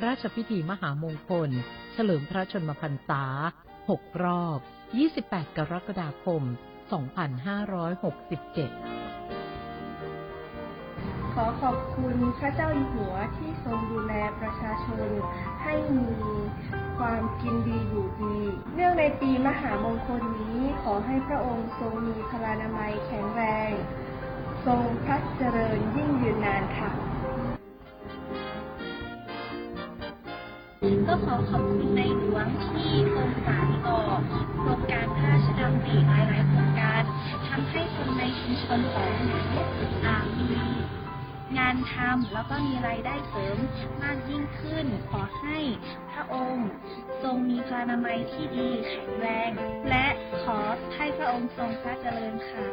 พระราชพิธีมหามงคลเฉลิมพระชนมพรรษา หกรอบ ยี่สิบแปด กรกฎาคม สองพันห้าร้อยหกสิบเจ็ด ขอขอบคุณพระเจ้าอยู่หัวที่ทรงดูแลประชาชนให้มีความกินดีอยู่ดี เนื่องในปีมหามงคลนี้ ขอให้พระองค์ทรงมีพลานามัยแข็งแรง ทรงพระเจริญยิ่งยืนนานค่ะ ก็ขอขอบคุณในหลวงที่ทรงสานต่อโครงการพระราชดำริหลายๆโครงการ ทำให้คนในชุมชนของหนูอ่ามีงานทำแล้วก็มีรายได้เสริมมากยิ่งขึ้น ขอให้พระองค์ทรงมีพลานามัยที่ดีแข็งแรง และขอให้พระองค์ทรงพระเจริญค่ะ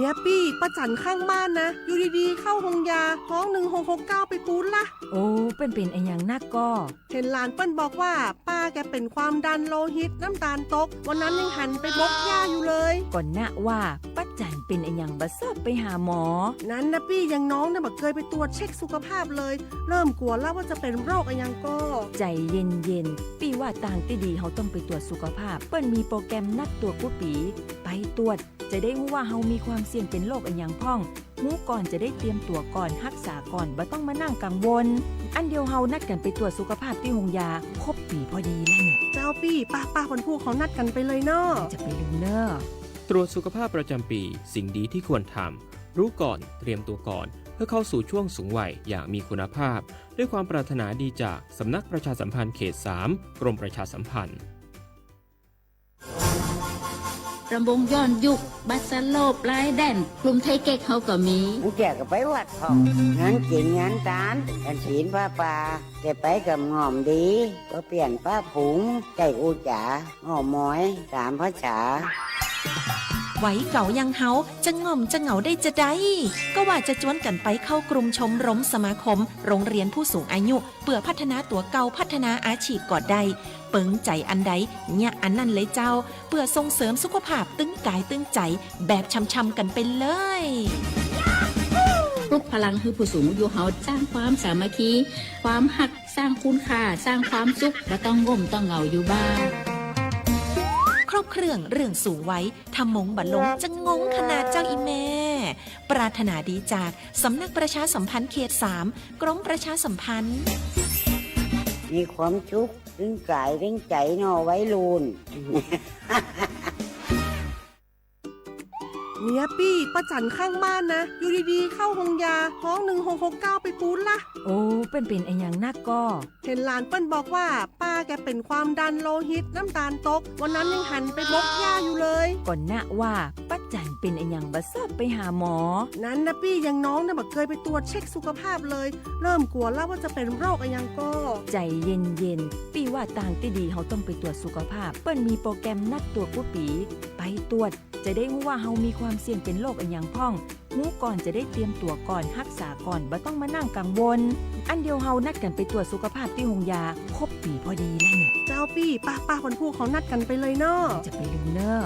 နံၤအပံၢ် ပၢ်စၢ်ခၢၣ်မါနၤ ယူၤဒံးဒံး ခီၣ်ဟူးယၤ ဟီၣ် หนึ่งหกหกเก้า ပပူၤလၢ်. အိ ပၢ်ပၢ် ပၢ်ပၢ် ပၢ်ပၢ် ပၢ်ပၢ် ပၢ်ပၢ် ပၢ်ပၢ် เห็นหลานเปิ้ลบอกว่า ป้าแกเป็นความดันโลหิต น้ำตาลตก วันนั้นยังหันไปบกหญ้าอยู่เลย ก็นะว่า ป้าจั๋นเป็นอะหยังบ่ชอบไปหาหมอ นั้นนะปี้ อย่างน้องเนี่ย ไม่เคยไปตรวจเช็คสุขภาพเลย เริ่มกลัวแล้วว่าจะเป็นโรคอะหยังก็ ใจเย็นๆ ปี้ว่าตางตี้ดี เฮาต้องไปตรวจสุขภาพ เปิ้นมีโปรแกรมนัดตรวจกู้ปี๋ ไปตรวจ จะได้ฮู้ว่าเฮามีความเสี่ยงเป็นโรคอะหยังพ่อง ฮู้ก่อนจะได้เตรียมตั๋วก่อน ฮักษาก่อน บ่ต้องมานั่งกังวล อั้นเดี๋ยวเฮานัดกั๋นไปตรวจสุขภาพตี้โฮงยา ครบปี๋พอดีแล้วเนี่ย เจ้าปี้ ป้าๆ วันพูกเฮานัดกั๋นไปเลยเนาะ จะไปลืมเน่อ ตรวจสุขภาพประจำปี สิ่งดีที่ควรทำ รู้ก่อน เตรียมตัวก่อน เพื่อเข้าสู่ช่วงสูงวัยอย่างมีคุณภาพ ด้วยความปรารถนาดีจากสำนักประชาสัมพันธ์เขตสาม กรมประชาสัมพันธ์ รำวงย้อนยุค บัตรสลบ ลายแดน กลุ่มไทยเก๊กเฮาก็มี เจ้าก็ไปวัดพ่อง งานกินงานตาน กันศีลผ้าป่า แต่ไปกับง่อมดี ก็เปลี่ยนป้าผุง ใจอู้จ๋า อ้อมอย ตามภาษา วัยเก๋าอย่างเฮา จะง่อมจะเหงาได้จะใด ก็ว่าจะจวนกั๋นไปเข้ากลุ่มชมรมสมาคม โรงเรียนผู้สูงอายุ เปื้อพัฒนาตั๋วเก่า พัฒนาอาชีพก็ได้ เปิงใจ๋อันใด เยียะอันนั้นเลยเจ้า เปื้อส่งเสริมสุขภาพตึงก๋ายตึงใจ๋ แบบช่ำๆกั๋นไปเลย ปลุกพลังหื้อผู้สูงอายุเฮา สร้างความสามัคคี ความฮัก สร้างคุณค่า สร้างความสุข บ่ต้องง่มต้องเหงาอยู่บ้าน ครบเครื่องเรื่องสูงวัย ถ้ามงบ่ลง จะงงขนาดเจ้าอีแม่ ปรารถนาดีจากสำนักประชาสัมพันธ์เขตสาม กรมประชาสัมพันธ์ มีความสุข ตึงก๋ายตึงใจ๋เนาะ วัยรุ่น နံၤအပံၢ် ပၢ်စၢ်ခၢၣ်မါနၤ ယူၤဒံးဒံး ခီၣ်ဟူးယၤ ဟီၣ် หนึ่งหกหกเก้า ပပူၤလၢ်. အိ ပၢ်ပၢ် ပၢ်ပၢ် ပၢ်ပၢ် เห็นหลานเปิ้ลบอกว่า ป้าแกเป็นความดันโลหิต น้ำตาลตก วันนั้นยังหันไปบกหญ้าอยู่เลย ก็นะว่า ป้าจั๋นเป็นอะหยังบ่ชอบไปหาหมอ นั้นนะปี้ อย่างน้องเนี่ย ไม่เคยไปตรวจเช็คสุขภาพเลย เริ่มกลัวแล้วว่าจะเป็นโรคอะหยังก็ ใจเย็นๆ ปี้ว่าตางตี้ดี เฮาต้องไปตรวจสุขภาพ เปิ้นมีโปรแกรมนัดตรวจกู้ปี๋ ไปตรวจ จะได้ฮู้ว่าเฮามีความเสี่ยงเป็นโรคอะหยังพ่อง ฮู้ก่อนจะได้เตรียมตั๋วก่อน ฮักษาก่อน บ่ต้องมานั่งกังวล อั้นเดี๋ยวเฮานัดกั๋นไปตรวจสุขภาพตี้โฮงยา ครบปี๋พอดีแล้วเนี่ย เจ้าปี้ ป้าๆ วันพูกเฮานัดกั๋นไปเลยเนาะ จะไปลืมเน่อ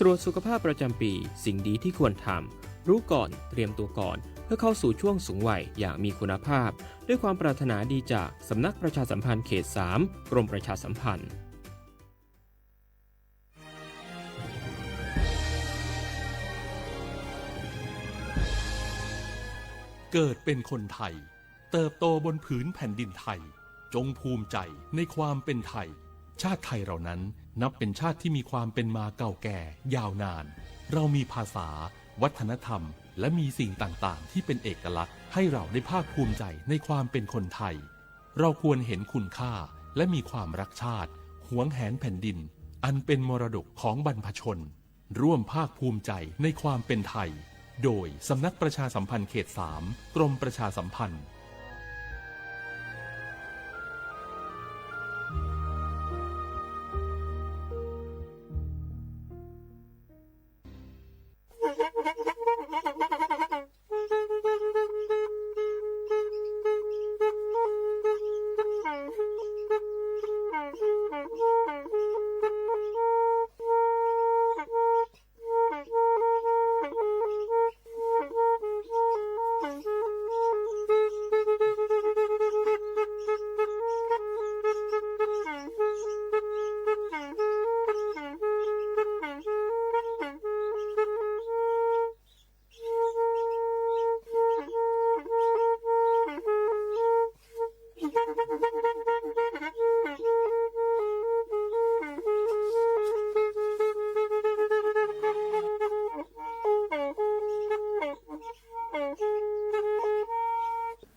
ตรวจสุขภาพประจำปี สิ่งดีที่ควรทำ รู้ก่อน เตรียมตัวก่อน เพื่อเข้าสู่ช่วงสูงวัยอย่างมีคุณภาพ ด้วยความปรารถนาดีจากสำนักประชาสัมพันธ์เขตสาม กรมประชาสัมพันธ์ เกิดเป็นคนไทย เติบโตบนผืนแผ่นดินไทย จงภูมิใจในความเป็นไทย ชาติไทยเรานั้นนับเป็นชาติที่มีความเป็นมาเก่าแก่ยาวนาน เรามีภาษา วัฒนธรรม และมีสิ่งต่างๆ ที่เป็นเอกลักษณ์ ให้เราได้ภาคภูมิใจในความเป็นคนไทย เราควรเห็นคุณค่า และมีความรักชาติ หวงแหนแผ่นดิน อันเป็นมรดกของบรรพชน ร่วมภาคภูมิใจในความเป็นไทย โดยสำนักประชาสัมพันธ์เขตสาม กรมประชาสัมพันธ์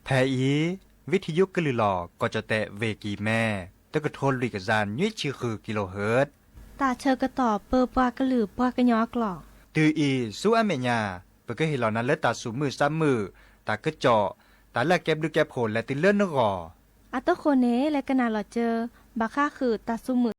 ဖဲအံၤ ဝံထံယိကလုာ်လီၤ ကီၢ်ကၠီၣ်တဲၣ် ဝ့ၢ်ကံၤမဲ တကထိလွံၢ်ကယၤနွံဆံဃု kilohertz တၢ်ဆၢကတီၢ်ပၢပှၤကလုာ်ပှၤကညီအကျိာ် တုၤအံၤဆူအမဲာ်ညါ ပကဟ့ၣ်လီၤနၤလၢတၢ်သူၣ်မုာ်သးမုာ်, တၢ်ကစီၣ်, တၢ်လၢအကဲဘျုးကဲဖှိၣ်လဲၤတုၤလၢနဂီၢ် အတဃိန့ၣ် လဲၤကနၣ်လီၤစၢၤ ဘၣ်ဃးဃုာ်တၢ်သူၣ်မုာ်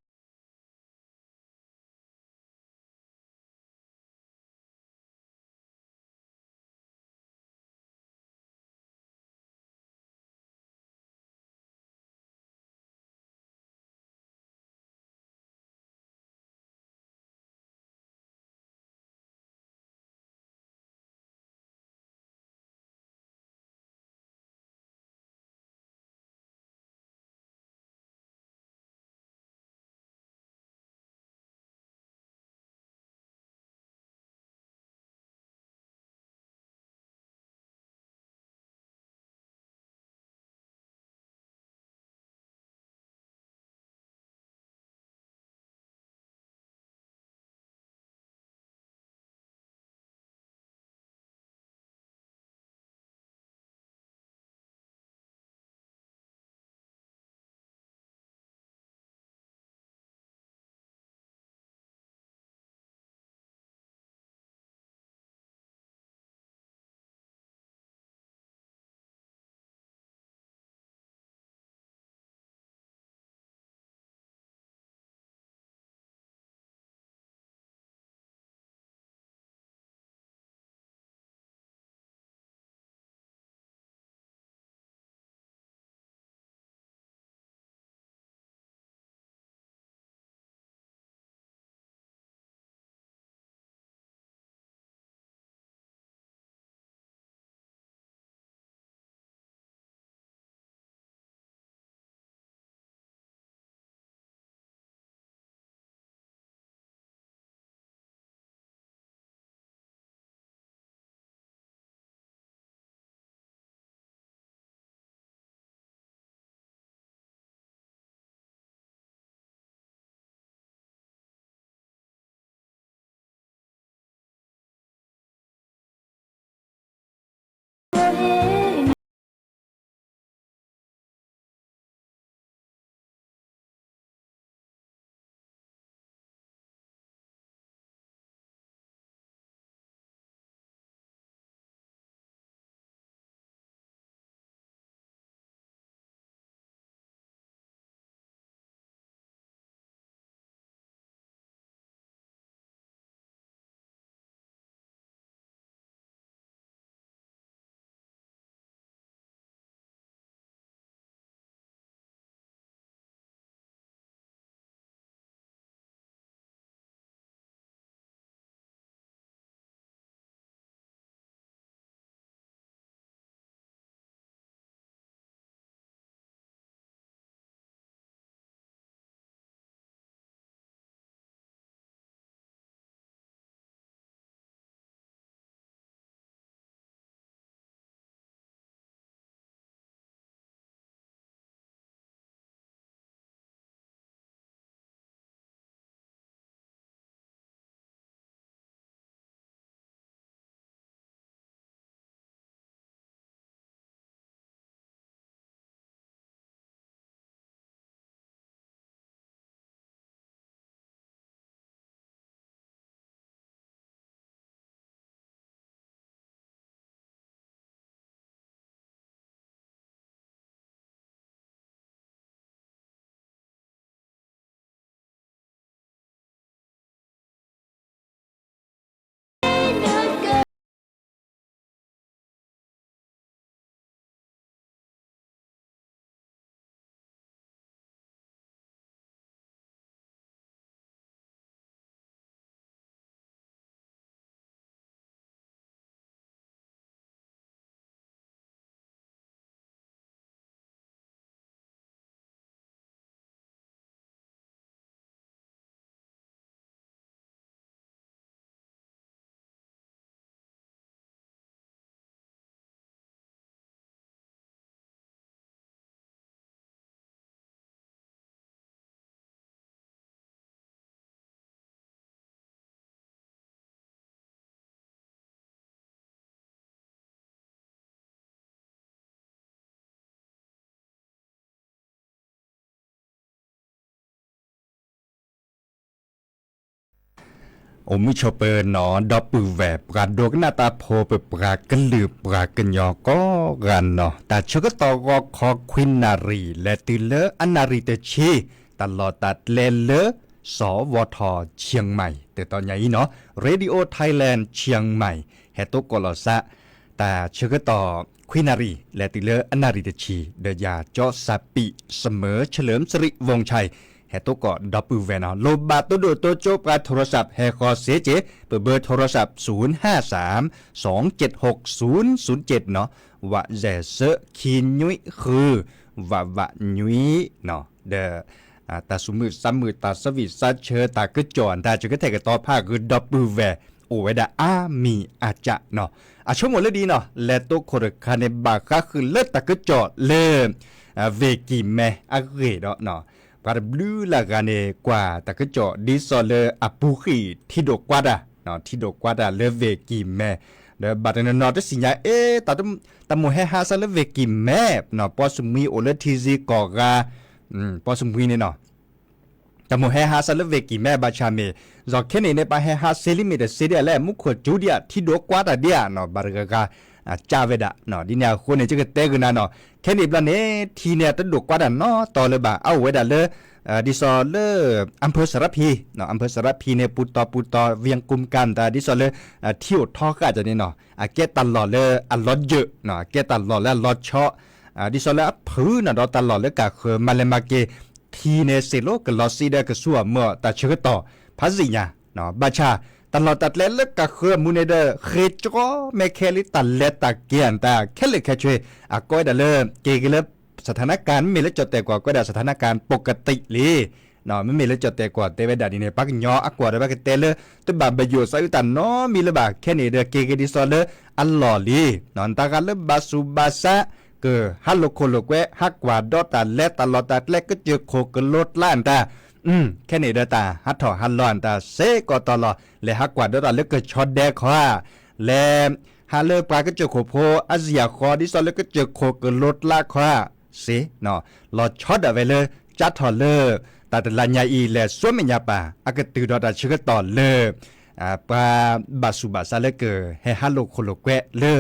အိၣ်မုာ်ဆိးပၢၤနီၤ ဒီပုၢ်ဝဲၢ် ပှၤဒိကနၣ်တၢ်ဖိ ပပှၤကလုာ်ပှၤကညီကိးဂၤနီၤ, တၢ်ဆၢကတီၢ်ဂီၤခီခွံနၣ်ရံၣ် လဲၤတုၤလၢအနၣ်ရံၣ်တဆံ, တၢ်လီၢ်တၢ်ကျဲလၢ စီၤဝီၤထီၣ် ချံၣ်မဲၣ် တတီၤညါအံၤနီၤ, Radio Thailand ချံၣ်မဲၣ် ဟဲတိကိးလီၤစး တၢ်ဆၢကတီၢ်ခွံနၣ်ရံၣ် လဲၤတုၤလၢအနၣ်ရံၣ်တဆံ ဒီးယၤ ကၠီစၢ်ပံး စမၢၢ် เฉลิมสิริวงศ์ชัย ဟဲတိကိးဒီပုၢ်ဝဲၢ်နီၤ, လိၣ်ဘၣ်တိၢ်ဒိၣ်တိၢ်ကၠိပှၤ โทรศัพท์ ဟဲဃီၤစ့က့ၤ ပဘၢ โทรศัพท์ ศูนย์ห้าสาม สองเจ็ดหก ศูนย์ศูนย์เจ็ด နီၤ, ဝးယဲၢ်စၢ ခံနွံဃု ဝးဝးနွံနီၤ, ဒီး တၢ်သူၣ်မုာ်သးမုာ် တၢ်ဆၢဝံၣ်သးဆၢ တၢ်ကစီၣ် တၢ်ဆၢကတီၢ်ဖးဂ့ၤ ဒီပုၢ်ဝဲၢ် အိၣ်ဝဲဒၣ်အါမံၤအါကၢ်နီၤ, အဆိကမိၣ်လၢဒ်နီၤ လဲၤတိခိၣ်တခါန့ၣ် ဘၣ်ဃးဃုာ်လၢတၢ်ကစီၣ်လၢ ဝ့ၢ်ကံၢ်မဲအဂ့ၢ်ဒီး ပှၤတဘျုးလၢ်ဂၤန့ၣ် ကွၢ်တၢ်ကစီၣ် ဒ်သိးလၢအပူၤဃံၢ်ထံဒိၣ်ကွၢ်တၢ်, ထံဒိၣ်ကွၢ်တၢ်လၢဝ့ၢ်ကံၢ်မဲ, ဒီးဘၣ်တနီၤနီၤတသ့ၣ်ညါ အ့ တၢ်မိၣ်ဟဲဟးစၢ်လၢဝ့ၢ်ကံၢ်မဲ, ပီၣ်စမံၤအိၣ်လၢထံဆံးကီၢ်ဂၤ, ပီၣ်စမံၤန့ၣ်နီၤ တၢ်မိၣ်ဟဲဟးစၢ်လၢဝ့ၢ်ကံၢ်မဲဘၣ်ဆၣ်မ့ၢ်, ယီၤခဲန့ၣ်န့ၣ် ပှၤဟဲဟးစ့လံမ့ၢ်တစ့ဒ်လဲၣ် မူခိၣ်ကၠူဒံးဧါ ထံဒိၣ်ကွၢ်တၢ်ဒံးဧါနီၤ, ဘၣ်တဂၤဂၤ ကၢ်ဝဲဒၣ်, ဒ်န့ၣ်အဃိန့ၣ် ယကတဲဂ့ၤနၤနီၤ, ခဲန့ၣ်ဘျီန့ၣ် ထံန့ၣ်တဒိၣ်ကွၢ်တၢ်နီတီလၢၤဘၣ် အအိၣ်ဝဲဒၣ်လၢ ဒ်သိးလၢ อำเภอสารพี, อำเภอสารพี န့ၣ် ပူၤတီၤပူၤတီၤ ဝ့ၢ်ကုမ်ကၢ်တၢ် ဒ်သိးလၢ ထံအိၣ်ထီဃာ်တၢ်န့ၣ်နီၤ, အကဲတၢ်လီၢ်လၢအလီၤယၢၢ်, အကဲတၢ်လီၢ်လၢအလီၤဆီ, ဒ်သိးလၢအဖုၣ်နီၤဒီးတၢ်လီၢ်လၢကၢ်ဃၢၤ မၤလဲၤမၤက့ၤ ထံန့ၣ်စ့ၢ်လီၤ ကလီၤစံဒီးကဆူအမုၢ် တၢ်ဆၢကတီၢ် ဖးစံၣ်ညါ, ဘၣ်ဆၣ် တၢ်လီၢ်တၢ်ကျဲလၢကၢ်ဃၢၤအမူးန့ၣ်ဒီး ဃ့ကၠီမဲခဲလံ တၢ်လဲၤတၢ်က့ၤအတၢ် ခဲလၢာ်ခဲဆ့ အကိးဝဲဒၣ်လၢ က့ၤက့ၤလၢ สถานการณ์ မ့မ့ၢ်လၢကၠီၣ်တဲာ်ကွီၢ် ကိးဝဲဒၣ် สถานการณ์ปกติ လံ မ့မ့ၢ်လၢကၠီၣ်တဲာ်ကွီၢ်တဲဝဲဒၣ်ဒ်န့ၣ် ပှၤကညီအကွီၢ်ဒီး ပကတဲလၢ တဘၣ်ဘယိၣ်စးအုးတၢ်နီတမံၤလၢၤဘၣ် ခဲန့ၣ်ဒီး က့ၤက့ၤဒ်သိးလၢအလီၢ်လံ, တၢ်ဂၤလၢဘၣ်ဆူးဘၣ်ဆါ ကဟးလိာ်ခိၣ်လိာ်ကွဲ ဟးကွၢ်ဒီးတၢ်လဲၤ တၢ်လီၢ်တၢ်ကျဲ ကစၢၢ်ခိၣ်ကလိကျါတၢ် ခဲန့ၣ်ဒီးတၢ်ဟးထီၣ်ဟးလီၤတၢ်စ့ၢ်ကီးတီၤလီၤ လဲၤဟးကွၢ်ဒီးတၢ်လၢကဆီဒဲခီဧါ, လဲၤ ဟးလၢပှၤကစၢၢ်ခိၣ်ဖိအစံၣ်အဃီ ဒ်သိးလၢကစၢၢ်ခိၣ်ကလိကျါခီဧါစ့ၢ်, လီၤဆီဒၣ်ဝဲလၢ ကၠါထီၣ်လၢ တၢ်တလါညါအံၤ လဲၤဆူမဲာ်ညါပၢ် အကတုၤဒီးတၢ်ဆၢကတီၢ်လၢ ပှၤဘၣ်ဆူးဘၣ်ဆါလၢကဟဲဟးလိာ်ခိၣ်လိာ်ကွဲလၢ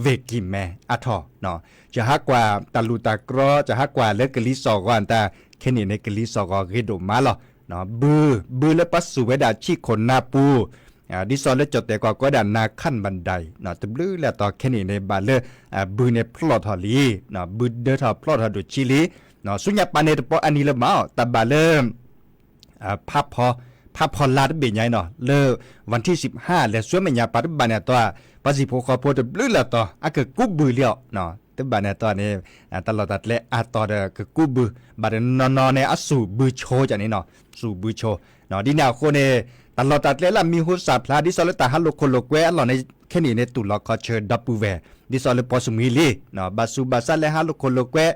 ဝ့ၢ်ကံၢ်မဲအါထီၣ်, ယဟးကွၢ်တၢ်လူၢ်တၢ်ကြီ ယဟးကွၢ်လၢကလံၤစိးဂီၤတၢ် ခဲန့ၣ်န့ၣ် ကလံၤစိးဂီၤဂ့ၤဒိၣ်မးလီၤ, ဘု ဘုလၢပှၤစူၢ်ဝဲဒၣ်ဆံၣ်ခိၣ်နၢ်ပူၤ ဒ်သိးလၢကၠီၣ်တဲာ်ကွီၢ်ကိးဝဲဒၣ် နၢ်ခၣ်ဘၣ်ဒၣ်အံၤ တဘျုးလၢ်တီၤခဲန့ၣ်န့ၣ် ဘၣ်လၢ ဘုန့ၣ်ဖျီၣ်ထီၣ်လံ, ဘုဒၢထီၣ်ဖျီၣ်ထီၣ်ဒိၣ်ဆံးလံ, ဆူညါပၢ်န့ၣ်တပိးအနံၤလၢၤဘၣ် တၢ်ဘၣ်လၢ ဖးဖီ ဖးဖီလာ်တဘ့ၣ်ညါအံၤနီၤ လၢ วันที่สิบห้า လဲၤဆူမဲာ်ညါပၢ်တဘၣ်န့ၣ်အတီၤ ပှၤဟံၣ်ဖိဃီဖိတဘျုးလၢ်တီၤ အကကူးဘုလံအီၤ, တဘၣ်န့ၣ်အတီၤန့ၣ် တၢ်လီၢ်တၢ်ကျဲအါတီၤဒီးကကူးဘု, ဘၣ်တနီၤနီၤန့ၣ် အစူၢ်ဘုဆိကၢ်န့ၣ်နီၤ စူၢ်ဘုဆိ, ဒ်န့ၣ်အဃိန့ၣ် တၢ်လီၢ်တၢ်ကျဲလၢအမံၤဟူသၣ်ဖျါ ဒ်သိးလၢတၢ်ဟးလိာ်ခိၣ်လိာ်ကွဲအလီၢ်န့ၣ် ခဲန့ၣ်န့ၣ် တူၢ်လိာ်ခီဆၢဒီပုၢ်ဝဲၢ် ဒ်သိးလၢပီၣ်စမံၤလံ, ဘၣ်ဆူးဘၣ်ဆါလဲၤဟးလိာ်ခိၣ်လိာ်ကွဲ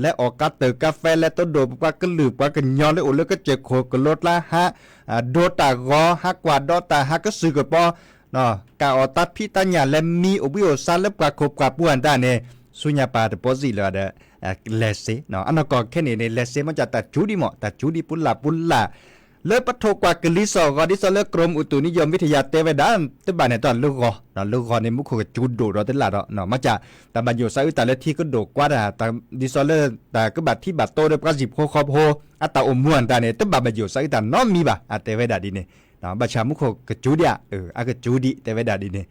လဲၤအီၣ်ကါတၢၢ်ကါဖဲ လဲၤတိၢ်ဒိၣ်ပပှၤကလုာ်ပှၤကညီလၢအိၣ်လၢကစၢၢ်ခိၣ်ကလိကျါ ဟး ဒိတၢ်ဂီၤ ဟးကွၢ်ဒီးတၢ် ဟးကစုၢ်ကပီၤ ကးအီၣ်တၢ်ဖံးတၢ်ညၣ် လဲၤမံအိၣ်ဘှံးအိၣ်ဆါလၢပှၤခိၣ်ပှၤပူၤအတၢ်န့ၣ် ဆူညါပၢ်တပိးစံးလၢၤဒီး လဲၤစ့, အနီၢ်ကီၢ်ခဲန့ၣ်န့ၣ် လဲၤစ့ မ့ၢ်ကၢ်တၢ်ကၠူဒံးမး တၢ်ကၠူဒံးပူၤလၢ်ပူၤလၢ် လၢပထိၣ်ကွၢ်ကလံၤစိးဂီၤ ဒ်သိးလၢ กรมอุตุนิยมวิทยา တဲဝဲဒၣ် တဘၣ်န့ၣ်တီၤလၢဂီၤ လၢဂီၤန့ၣ် မူခိၣ်ကစူၤဒိၣ်ဒီးတလၢ်ဒီး မ့ၢ်ကၢ် တၢ်ဘၣ်ယိၣ်စးအုးတၢ်လၢထံကဒိၣ်ကွၢ်တၢ် ဒ်သိးလၢ တၢ်ကဘၣ်ထံဘၣ်တိဒီးပှၤဟံၣ်ဖိဃီဖိ အတၢ်အိၣ်မူအတၢ်န့ၣ် တဘၣ်ဘၣ်ယိၣ်စးအုးတၢ်နီတမံၤဘၣ် အတဲဝဲဒၣ်ဒ်န့ၣ် ဘၣ်ဆၣ်မူခိၣ်ကစူၤဒံးဧါ အကစူၤဒံး တဲဝဲဒၣ်ဒ်န့ၣ်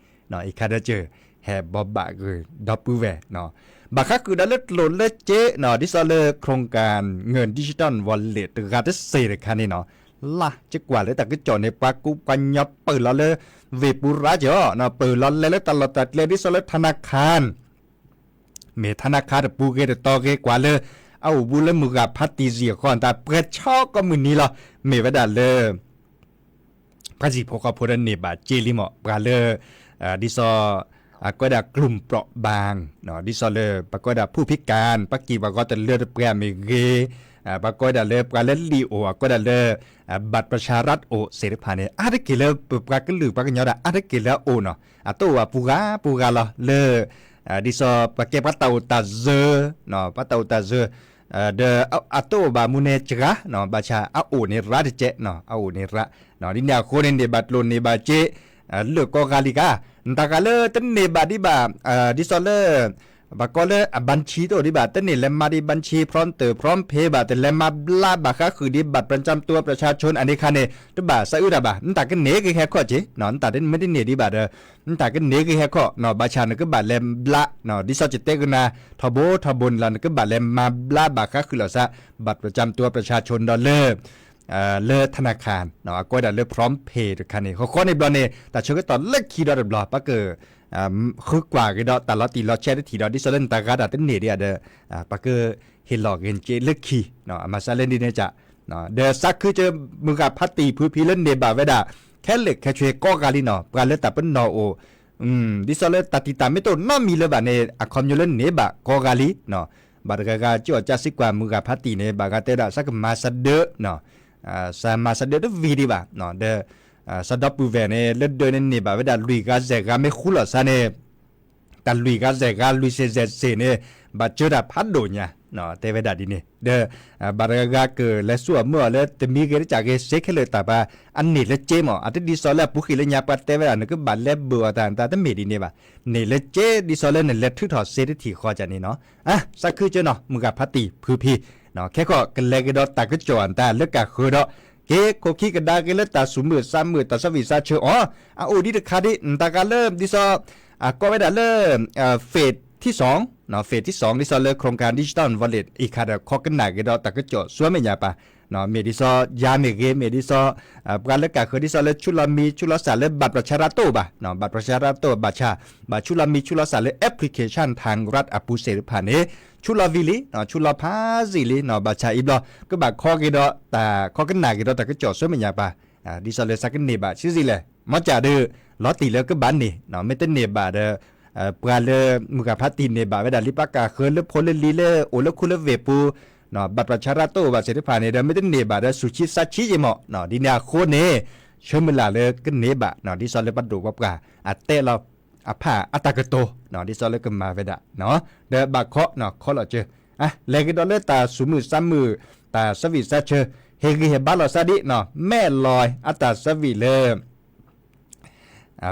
အခါဒီးစၢၤ ဟဲဘိးဘၣ်ဂ့ၤဒီပုၢ်ဝဲၢ် ဘၣ်ဃးဃုာ်ဒီးလၢကျိၣ်လၢစ့ ဒ်သိးလၢ โครงการเงินดิจิทัลวอลเล็ต တဂၤတစ့ၢ်တခါန့ၣ်နီၤ လၢ်ကကွၢ်လၢတၢ်ကစီၣ်န့ၣ် ပှၤကူပှၤညီပၢၢ်လီၤလၢ ဝ့ၢ်ပူၤရၣ်ကီး ပၢၢ်လီၤလဲၤလၢတၢ်လီၢ်တၢ်ကျဲ ဒ်သိးလၢ ธนาคาร မ့ၢ် ธนาคาร တပူၤဂ့ၤတတီၤဂ့ၤကွၢ်လၢ အအိၣ်ဘူးလၢမုၢ်ဂၤဖးတံၢ်စံၣ်အဃီ တၢ်ပှဲၤဆီကိးမုၢ်နံၤလီၤ မ့ၢ်ဝဲဒၣ်လၢ ပှၤဟံၣ်ဖိဃီဖိဒီးန့ၢ်ဘၣ်စ့လံမး ပှၤလၢ ဒ်သိး အကိးဝဲဒၣ် กลุ่มเปราะบาง ဒ်သိးလၢ ပှၤကိးဝဲဒၣ် ผู้พิการ ပှၤက့ၤပှၤဂီၤတလၢတပှဲၤအမ့ၢ်ဂ့ၤ ပှၤကိးဝဲဒၣ်လၢ ပှၤလၢလံာ်အိၣ် အကိးဝဲဒၣ်လၢ บัตรประชารัฐ အိၣ်သ့ၣ်တဖၣ်န့ၣ် အါတက့ၢ်လၢပပှၤကလုာ်ပှၤကညီဒီး အါတက့ၢ်လၢအအိၣ်နီၤ အတအိၣ်ဘၣ်ပူၤဂၤပူၤဂၤလီၤ လၢ ဒ်သိးပှၤကဲပှၤတၢ်အိၣ်တၢ်စၢၤ ပှၤတၢ်အိၣ်တၢ်စၢၤ ဒီးအတအိၣ်ဘၣ်မူန့ၣ်စှၤ, ဘၣ်ဆၣ်အအိၣ်န့ၣ်ရးတကဲး, အအိၣ်န့ၣ်ရး, ဒ်န့ၣ်အဃိန့ၣ် န့ၢ်ဘၣ်ကျိၣ်န့ၢ်ဘၣ်စ့ လၢာ်ကိးဂၤလံကါ, နတၢ်ဂၤလၢတန့ၢ်ဘၣ်ဒံးဘၣ်, ဒ်သိးလၢ ပှၤကိးလၢအ บัญชี တအိၣ်ဒံးဘၣ်, တန့ၢ်လဲၤမၤဒံး บัญชี พร้อมเติม พร้อมเพย์ ဘၣ်, တလဲၤမၤဘျါဘၣ်ဃါဃုာ်ဒံး บัตรประจำตัวประชาชน အန့ၣ်ခါန့ၣ် တဘၣ်သးအုးတၢ်ဘၣ်, နတၢ်ကန့ၢ်က့ၤဟဲခီၣ်က့ၤ, နတၢ်မ့ၢ်တန့ၢ်ဒံးဘၣ်ဒီး နတၢ်ကန့ၢ်က့ၤဟဲခီၣ်, ဘၣ်ဆၣ်နကဘၣ်လဲၤဘျါ, ဒ်သိးယတဲကနၤ ထီဘိထီဘိန့ၣ်လီၤ နကဘၣ်လဲၤမၤဘျါဘၣ်ဃါဃုာ်လိာ်သး บัตรประจำตัวประชาชน ဒီးလၢ လၢธนาคาร အကိးဝဲဒၣ်လၢ พร้อมเพย์ တခါန့ၣ် ဃီဃီန့ၣ်ဘျီန့ၣ် တၢ်ဆၢကတီၢ်လၢခံဒီတဘျီ ပှၤက ဃုကွၢ်က့ၤဒီးတၢ်လီၤတံၢ်လီၤဆဲးတထံၣ်ဒီး ဒ်သိးလၢနတၢ်ဂၤတၢ်တန့ၢ်ဒံးဒီး ပှၤကဟ့ၣ်လီၤက့ၤက့ၤလၢခံ, အမၤစၢၤလၢန့ၣ်န့ၣ်က ဒီးသးခုကၢမုၢ်ဂၤဖးတံၢ်ဖုဖံလၢန့ၢ်ဘၣ်ဝဲဒၣ် ခဲလၢာ်ခဲဆ့ကိးဂၤလံနီၤ, ပှၤလၢတၢ်ပနီၣ်အိၣ် ဒ်သိးလၢတၢ်တံာ်တာ်မ့ၢ်တအိၣ်နီတမံၤလၢၤဘၣ်န့ၣ် အခီပညီလၢန့ၢ်ဘၣ်ကိးဂၤလံ, ဘၣ်တဂၤဂၤကၠီၣ်ကၠၢ်စံးကွၢ်မုၢ်ဂၤဖးတံၢ်န့ၣ် ဘၣ်ဂၤတဲဝဲဒၣ် စးကမၤစဒၢ စးမၤစဒၢတဝံၤဒံးဘၣ်, ဒီး စးဒီပုၢ်ဝဲၢ်န့ၣ် လၢဒၢးန့ၣ်န့ၢ်ဘၣ်ဝဲဒၣ် လွံၢ်ဂၤစဲးဂၤမ့ၢ်ဃူလိာ်သးန့ၣ် တၢ်လွံၢ်ဂၤစဲးဂၤလွံၢ်စ့ၢ်စဲးစ့ၢ်န့ၣ် ဘၣ်စၢတၢ်ဖးဒိၣ်ညါ, တဲဝဲဒၣ်ဒ်န့ၣ် ဒီး ဘၣ်တဂၤဂၤကလဲၤဆူအမုၢ်အီၤလၢတမံၤဂ့ၤတကးဂ့ၤ စ့ခဲလၢာ်တၢ်ပှၤ အန့ၢ်လၢက့မး, အတဒ်သိးလၢအပူၤဃံးလၢညါပှၤတဲဝဲဒၣ် နကဘၣ်လဲၤဘၢၣ်အီၤတၢ် တၢ်တမ့ၢ်ဒ်န့ၣ်ဘၣ်, န့ၢ်လၢက့ဒ်သိးလၢနလဲၤထုးထီၣ်စ့တထံၣ်ဃီကန့ၣ်နီၤ, သးခုကၢနီၤ မုၢ်ဂၤဖးတံၢ်ဖုဖံ ခဲကီၢ်ကလဲၤက့ၤဒီးတၢ်ကစီၣ်အတၢ်လၢကၢ်ဃၢၤဒီး က့ၤခိၣ်ခံကဒါက့ၤလၢတၢ်သူၣ်မုာ်သးမုာ် တၢ်ဆၢဝံၣ်သးဆၢအီၤ, အအိၣ်ဒံးတခါဒံး နတၢ်ဂၤလၢဒ်သိး ကိးဝဲဒၣ်လၢ phase ထံၣ်စီၣ်, phase ထံၣ်စီၣ် ဒ်သိးလၢ โครงการ Digital Wallet အံၤခါဒီး ခိးကနၣ်က့ၤဒီးတၢ်ကစီၣ်ဆူမဲာ်ညါပၢ်, မ့ၢ်ဒ်သိးယၤမ့ၢ်ဂ့ၤ မ့ၢ်ဒ်သိး ပှၤလၢကၢ်ဃၢၤဒ်သိးလၢဆူလီၤမံၤဆူလီၤစၢ်လၢ บัตรประชารัฐ တအိၣ်ဘၣ်, บัตรประชารัฐ တအိၣ်ဘၣ်ဆၣ် ဘၣ်ဆူလီၤမံၤဆူလီၤစၢ်လၢ application ทางรัฐ အပူၤသ့ၣ်တဖၣ်န့ၣ် ဆူလီၤဝံၤလံ, ဆူလီၤဖးစ့ၢ်လံ, ဘၣ်ဆၣ်အံၤဘျီ ကဘၣ်ခိးက့ၤဒီးတၢ် ခိးကနၣ်က့ၤဒီးတၢ်ကစီၣ်ဆူမဲာ်ညါပၢ်, ဒ်သိးလၢသးကန့ၢ်ဘၣ်ဆံးဆံးလဲၣ်, မ့ၢ်ကဒီး လီၤတံၢ်လၢကဘၣ်န့ၢ်, မ့ၢ်တန့ၢ်ဘၣ်ဒီး ပှၤလၢမုၢ်ဂၤဖးတံၢ်န့ၢ်ဘၣ်ဝဲဒၣ်လံ ပှၤကၢ်ဃၢၤလၢဖိလၢလံၤလၢအိၣ်လၢခူလၢဝ့ၢ်ပူၤ บัตรประชารัฐ တအိၣ်ဘၣ်သ့ၣ်တဖၣ်န့ၣ်ဒီး မ့ၢ်တန့ၢ်ဘၣ်ဒီး ဆူၣ်ဆံးသးဆံးယံာ်မး, ဒ်န့ၣ်အဃိန့ၣ် ဆၢမုၢ်လၢ်လၢကန့ၢ်ဘၣ် ဒ်သိးလၢပှၤဒိၣ်ပှၤပှၢ် အတဲလီၤအဖးအတၢ်ကတိၤ ဒ်သိးလၢကမၤဝဲဒၣ် ဒီးဘၣ်ခိး ခိးလီၤစၢၤ လဲၤက့ၤဒီးလၢတၢ်သူၣ်မုာ်သးမုာ် တၢ်ဆၢဝံၣ်သးဆၢ ဟ့ၣ်ဂံၢ်ဟ့ၣ်ဘါလိာ်သးဒ်နီၤ မဲာ်လီၤအတၢ်ဆၢဝံၣ်လၢ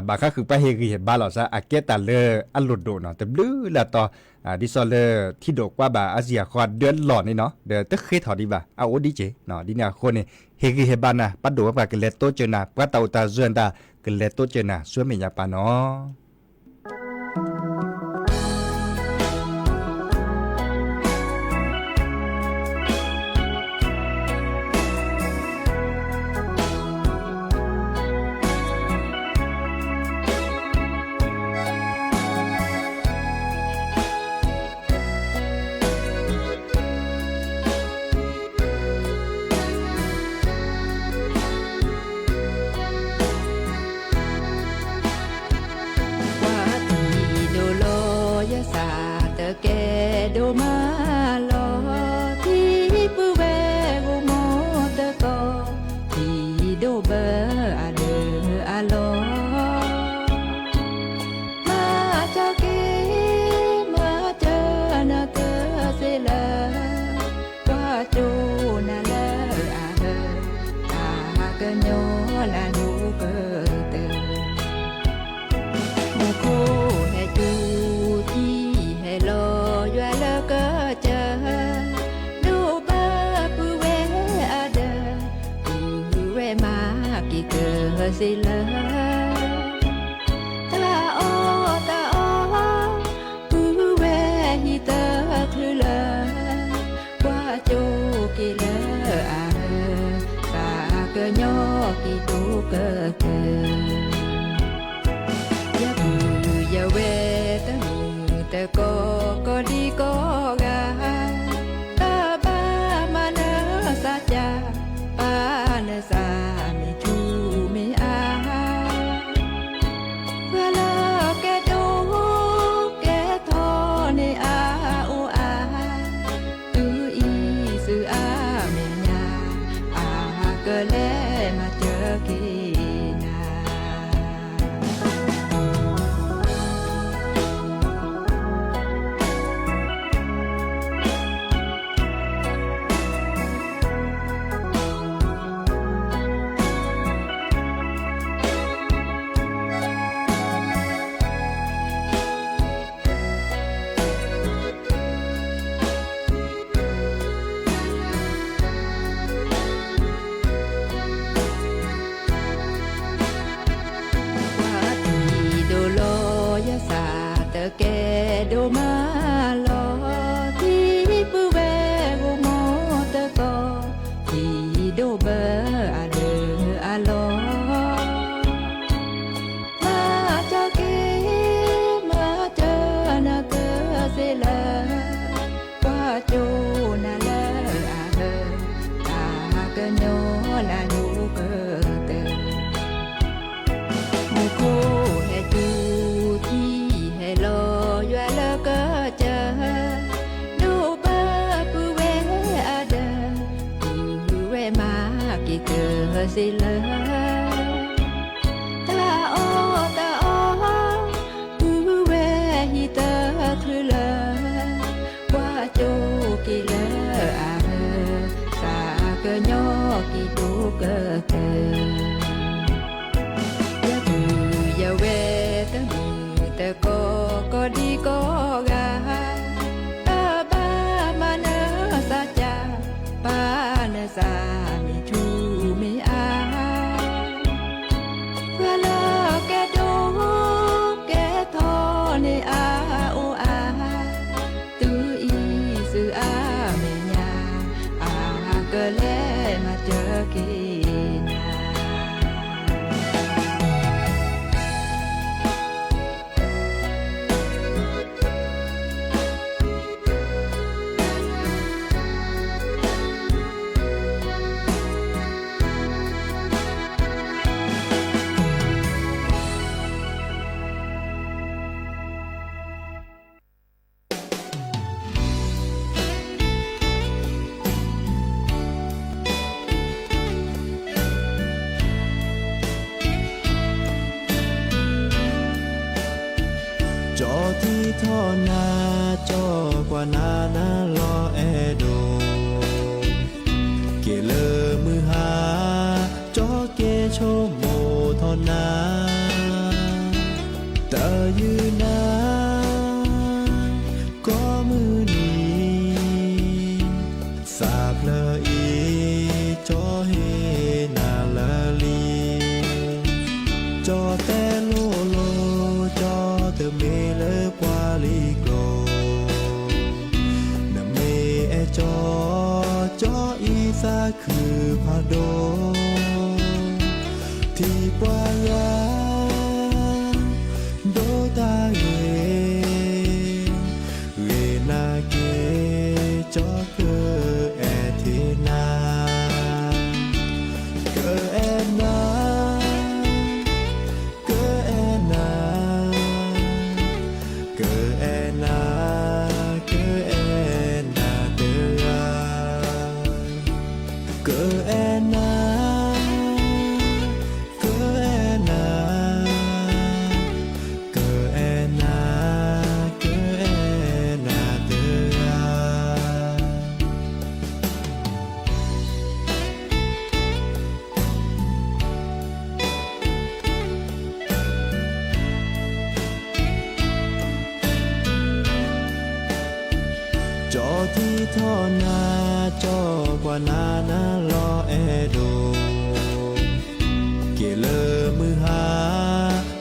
ဘၣ်ဃးဃုာ်ပှၤဟ့ၣ်ဂံၢ်ဟ့ၣ်ဘါလိာ်သး အကဲတၢ်လၢအလိၣ်ဒိၣ်နီၤ တဘျုးလၢ်တီၤ ဒ်သိးလၢထံဒိၣ်ကွၢ်ဘၣ်အါစံၣ်အဃီဒၢလီၢ်န့ၣ်နီၤ ဒီးတဃ့ထီၣ်ဒံးဘၣ် အအိၣ်ဒံးက့ၤ ဒ်န့ၣ်အဃိန့ၣ် ဟ့ၣ်ဂံၢ်ဟ့ၣ်ဘါနၤ ပှၤဒိၣ်ပှၤပှၢ်ကလဲၤတိစၢၤနၤ ပှၤတၢ်အိၣ်တၢ်စၢၤတၢ် ကလဲၤတိစၢၤနၤ ဆူမဲာ်ညါပၢ်နီၤ. ကွၢ်ထံဒိၣ်လီၤ ယသးတကဲဒိၣ်မးလီၤ ထံပုၢ်ဝဲၢ်ဂိၢ်မီၢ်တကီၢ် ထံဒိၣ်ဘၢအဒၢအလီၢ် မၤစၢၤက့ၤ မၤစၢၤနၤတသ့လၢ ကွၢ်ကၠိနၤလၢအဟၢ အကညီနၤဒိၣ်ကတၢၢ် မူခိၣ်ဟဲကၠူ ထံဟဲလီၤ ယွၤလၢက ကဲဒိၣ်မးလီၤ, ထံပုၢ်ဝဲၢ်ဂီၢ်မီၢ်သကိး, ထံဒိၣ်ဘၢအဒၢးအလီၢ်, မၤစၢၤက့ၤ, မၤစၢၤနၤကစ့လၢ ကွၢ်ကၠိနၤလၢအဟၢ, တၢ်ကညီနၤဒိၣ်ကတၢၢ်, မူခိၣ်ဟဲတုၤ, ထံဟဲလီၤ, ယွၤလၢကစၢၢ်, ဒိၣ်ဘၢပုၢ်ဝဲၢ်အဒၢး, ပုၢ်ဝဲၢ်မၤက့ၤကစ့လၢ တၢ်အီၣ်တၢ်အီ, ပုၢ်ဝဲၢ်ဟံၣ်သၢချုးလၢ, ကွၢ်ကၠိက့ၤလၢအဟၢ, သးကညီက့ၤဒိၣ်ကတၢၢ်, ယပုၢ်ယဝဲၢ်သးမုာ်သကိး ကိးဒံကိးဂၤ, တၢ်ဘၣ်မၤနၢၤသးကၢ်, ပာ်နသးမ့ၢ်ထူမ့ၢ်အါ ပှၤလၢကဲဒိၣ်ကဲထီန့ၣ်အါအိၣ်အါ, သုအံၤသုအါမဲာ်ညါ, အကလဲၤမၤစၢၤက့ၤနၤ ကၠီထံထီၣ်နၤ, ကၠီကွၢ်နၤနၤလီၤအဲၣ်ဒိး, က့ၤလၢမုၢ်ဟါ, ကၠီက့ၤဆိကမိၣ်ထီၣ်နၤ, တၢ်ယုၢ်နၤ ကိးမုၢ်နံၤ, သးဖျၢၣ်အံၤ ကၠီဟ့ၣ်နၤလၢလံ, ကၠီတဲလိၤလိၤ ကၠီတမ့ၢ်လၢပှၤလံၤကျိာ်, နမ့ၢ်အဲၣ်ကၠီ, ကၠီအံၤသးခုဖးဒိၣ်, ထံၣ်ပှၤဂၤ ဒိးတၢ်ဂ့ၤ, ဂ့ၤနၤက့ၤ ကၠီကအဲၣ်ထံနၤ, ကအဲၣ်နၤ, ကအဲၣ်နၤ, ကအဲၣ်နၤ, ကအဲၣ်နၤတဂၤ, ကအဲၣ်နၤ, ကအဲၣ်နၤ, ကအဲၣ်နၤ, ကအဲၣ်နၤတဂၤ, ကၠီထံထီၣ်နၤ, ကၠီကွၢ်နၤနၤလီၤအဲၣ်ဒိး, က့ၤလၢမုၢ်ဟါ,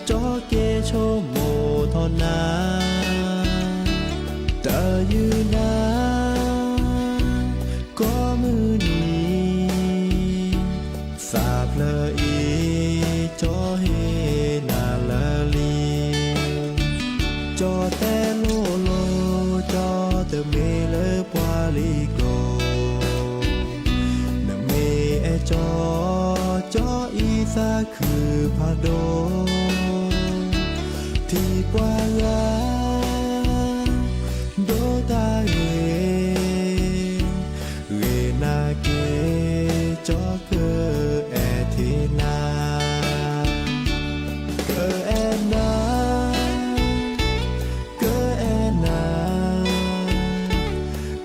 ကၠီက့ၤဆိကမိၣ်ထီၣ်နၤ, တၢ်ယုၢ်နၤ ကိးမုၢ်နံၤ, သးဖျၢၣ်အံၤ ကၠီဟ့ၣ်နၤလၢလံ, ကၠီတဲလိၤလိၤ ကၠီတမ့ၢ်လၢပှၤလံၤကျိာ်, နမ့ၢ်အဲၣ်ကၠီ, ကၠီအံၤသးခုဖးဒိၣ်, ထံၣ်ပှၤဂၤ ဒိးတၢ်ဂ့ၤ, ဂ့ၤနၤက့ၤ ကၠီကအဲၣ်ထံနၤ, ကအဲၣ်နၤ, ကအဲၣ်နၤ,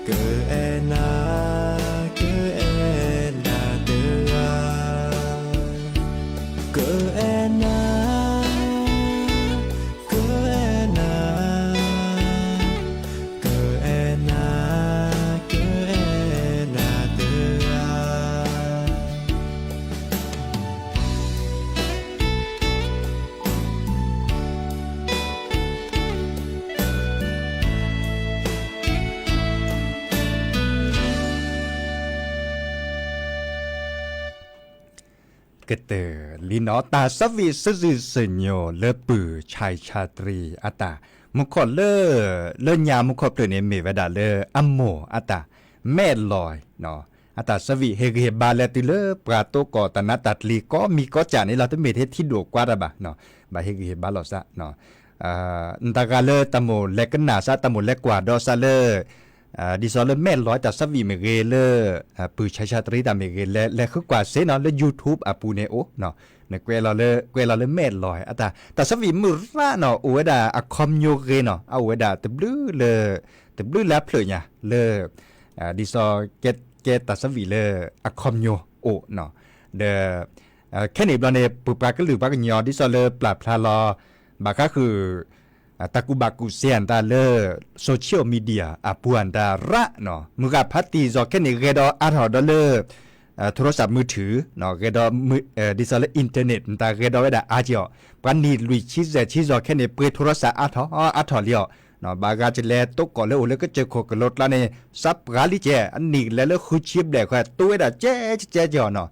ကအဲၣ်နၤ, ကအဲၣ်နၤတဂၤ, ကအဲၣ်နၤ ကတၢၢ်လံနီၤ တၢ်ဆၢဝံၣ်စုစုစညိၣ်လၢပုၢ်ဆါဆါတရံးအတၢ် မူခိၣ်လၢ လၢညါမူခိၣ်ဖျၢၣ်န့ၣ် မ့ၢ်ဝဲဒၣ်လၢအမိၢ်အတၢ် မဲာ်လီၤ အတၢ်ဆၢဝံၣ်ဟ့ၣ်ဂံၢ်ဟ့ၣ်ဘါလၢတုၤလၢပှၤတိကိးတၢ်နါတၢ်ကျံၤကိးမံၤကိးစၢ်န့ၣ်လီၤ တမ့ၢ်ထဲထံဒိၣ်ကွါတၢ်ဘၣ် ဘၣ်ဟ့ၣ်ဂံၢ်ဟ့ၣ်ဘါလီၤစး နတၢ်ဂၤလၢတၢ်မိၣ်လဲၤကနၣ်စး တၢ်မိၣ်လဲၤကွၢ်ဒီးစးလၢ ဒ်သိးလၢမဲာ်လီၤတၢ်ဆၢဝံၣ်မ့ၢ်ဂ့ၤလၢ ပုၢ်ဆါဆါတရံးတၢ်မ့ၢ်ဂ့ၤ လဲၤဃုကွၢ်စ့နီၤ လၢ YouTube အပူၤန့ၣ်အိၣ် နကွဲးလီၤလၢ ကွဲးလီၤလၢမဲာ်လီၤ အတၢ် တၢ်ဆၢဝံၣ်မုၢ်ရၣ်နီၤ အိၣ်ဝဲဒၣ်အခီပညီဂ့ၤနီၤ အအိၣ်ဝဲဒၣ်တဘျုးလၢ တဘျုးလၢအဖျၢၣ်ညါ လၢ ဒ်သိး ကဲတၢ်ဆၢဝံၣ်လၢအခီပညီအိၣ်နီၤ ဒီး ခဲန့ၣ်ဘျီန့ၣ် ပပှၤကလုာ်ပှၤကညီ ဒ်သိးလၢပျၢ်ဖျါလီၤ ဘၣ်ဃးဃုာ် တၢ်ကူၣ်ဘၣ်ကူၣ်စ့အတၢ်လၢ social media အပူၤအတၢ်ရၣ်နီၤ မုၢ်ဂၤဖးတံၢ်စီၤခဲန့ၣ် ဂဲၤဒီးအါထီၣ်ဒီးလၢ โทรศัพท์มือถือ နီၤ ဂဲၤဒီး ဒ်သိးလၢ internet နတၢ်ဂဲၤဒီးဝဲဒၣ်အါက့ၤအီၤ ပှၤနံၣ်လွံၢ်ဆံယဲၢ်ဆံစီၤခဲန့ၣ် ပှ့ၤ โทรศัพท์ အါထီၣ်အါထီၣ်လံအီၤ ဘၣ်ဂၤကလဲၤတိကိးလၢအိၣ်လၢကစၢၢ်ခိၣ်ကလိကျါန့ၣ် စးပှၤလံကဲ အနံၣ်ကလဲၤလၢဃုဆံဘျဲၣ်ခွဲး တိဝဲဒၣ်ကဲကဲကဲက့ၤအီၤနီၤ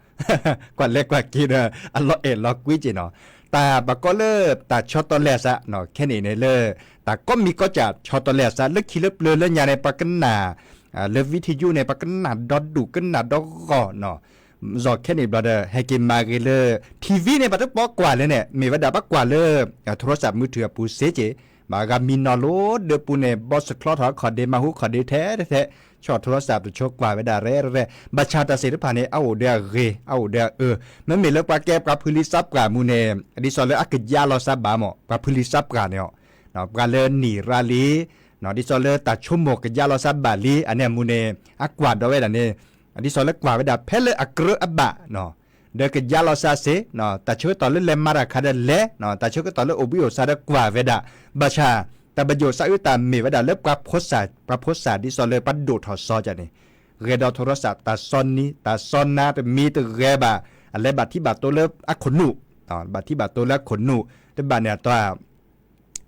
ကွၢ်လဲၤကွၢ်က့ၤဒီး အလီၤအဲၣ်လီၤကွံက့ၤနီၤ တၢ်ဘၣ်ကီလၢတၢ်ဆီတလဲအစး ခဲန့ၣ်န့ၣ်လၢ တၢ်ကိးမံၤကိးစၢ်ဆီတလဲအစး လၢခံလၢပျၢၤလၢညါန့ၣ် ပှၤကနၣ် လၢ video န့ၣ် ပှၤကနၣ်ဒီဒူၣ်ကနၣ်ဒီဂီၢ်နီၤ စီၤခဲန့ၣ်ဘျီဒီး ဟဲက့ၤမၤဂ့ၤလၢ TV န့ၣ် ပှၤတပိာ်ကွၢ်လၢန့ၣ် မ့ၢ်ဝဲဒၣ်ပှၤကွၢ်လၢ โทรศัพท์มือถือ အပူၤစ့က့ၤ ဘၣ်ဂၤမံနီၤလိၤဒၢပူၤန့ၣ် ဘီစချီထီၣ်ခီၣ်ဒ့မၤဟူခီၣ်ဒ့ထဲထဲ ဆီၣ် โทรศัพท์ တဆိကွၢ်ဝဲဒၣ်ရဲၣ်ရဲၣ် ဘၣ်ဆၣ်တၢ်သ့ၣ်တဖၣ်န့ၣ် အအိၣ်ဒီးအဂ့ၤ အအိၣ်ဒီးအအၢ မ့မ့ၢ်လၢပှၤကဲပှၤဖုလံစးပှၢ်မူန့ၣ် ဒ်သိးလၢအကယါလီၤစးဘၣ်မး ပှၤဖုလံစးပှၢ်န့ၣ်အီၤ ပှၤလၢနံၣ်ရါလံ ဒ်သိးလၢတၢ်ဆိကမိၣ်ကယါလီၤစးဘၣ်လံ အန့ၣ်အမူန့ၣ် အကွၢ်ဒီးဝဲဒၣ်န့ၣ် ဒ်သိးလၢကွၢ်ဝဲဒၣ်ဖဲလၢအကြၢးအဘၣ် ဒီးကယါလီၤစးစ့ၢ် တၢ်ဆၢကတီၢ်လၢလဲၤမၤတၢ်ခါဒီးလဲၤ တၢ်ဆၢကတီၢ်လၢအိၣ်ဘှံးအိၣ်သါဒီးကွၢ်ဝဲဒၣ် ဘၣ်ဆၣ် တၢ်ဘၣ်ယိၣ်စးအုးတၢ်မ့ၢ်ဝဲဒၣ်လၢပှၤဖိသၣ် ပှၤဖိသၣ်ဒ်သိးလၢပှၤဒိၣ်ထီၣ်စီကန့ၣ် ဂဲၤဒီး โทรศัพท์ တၢ်စီနံၤ တၢ်စီနါတမံၤတဂဲၤဘၣ် အလဲၤဘၣ်ထံဘၣ်တိလၢအခိၣ်နူာ် ဘၣ်ထံဘၣ်တိလၢအခိၣ်နူာ် တဘၣ်န့ၣ်အတီ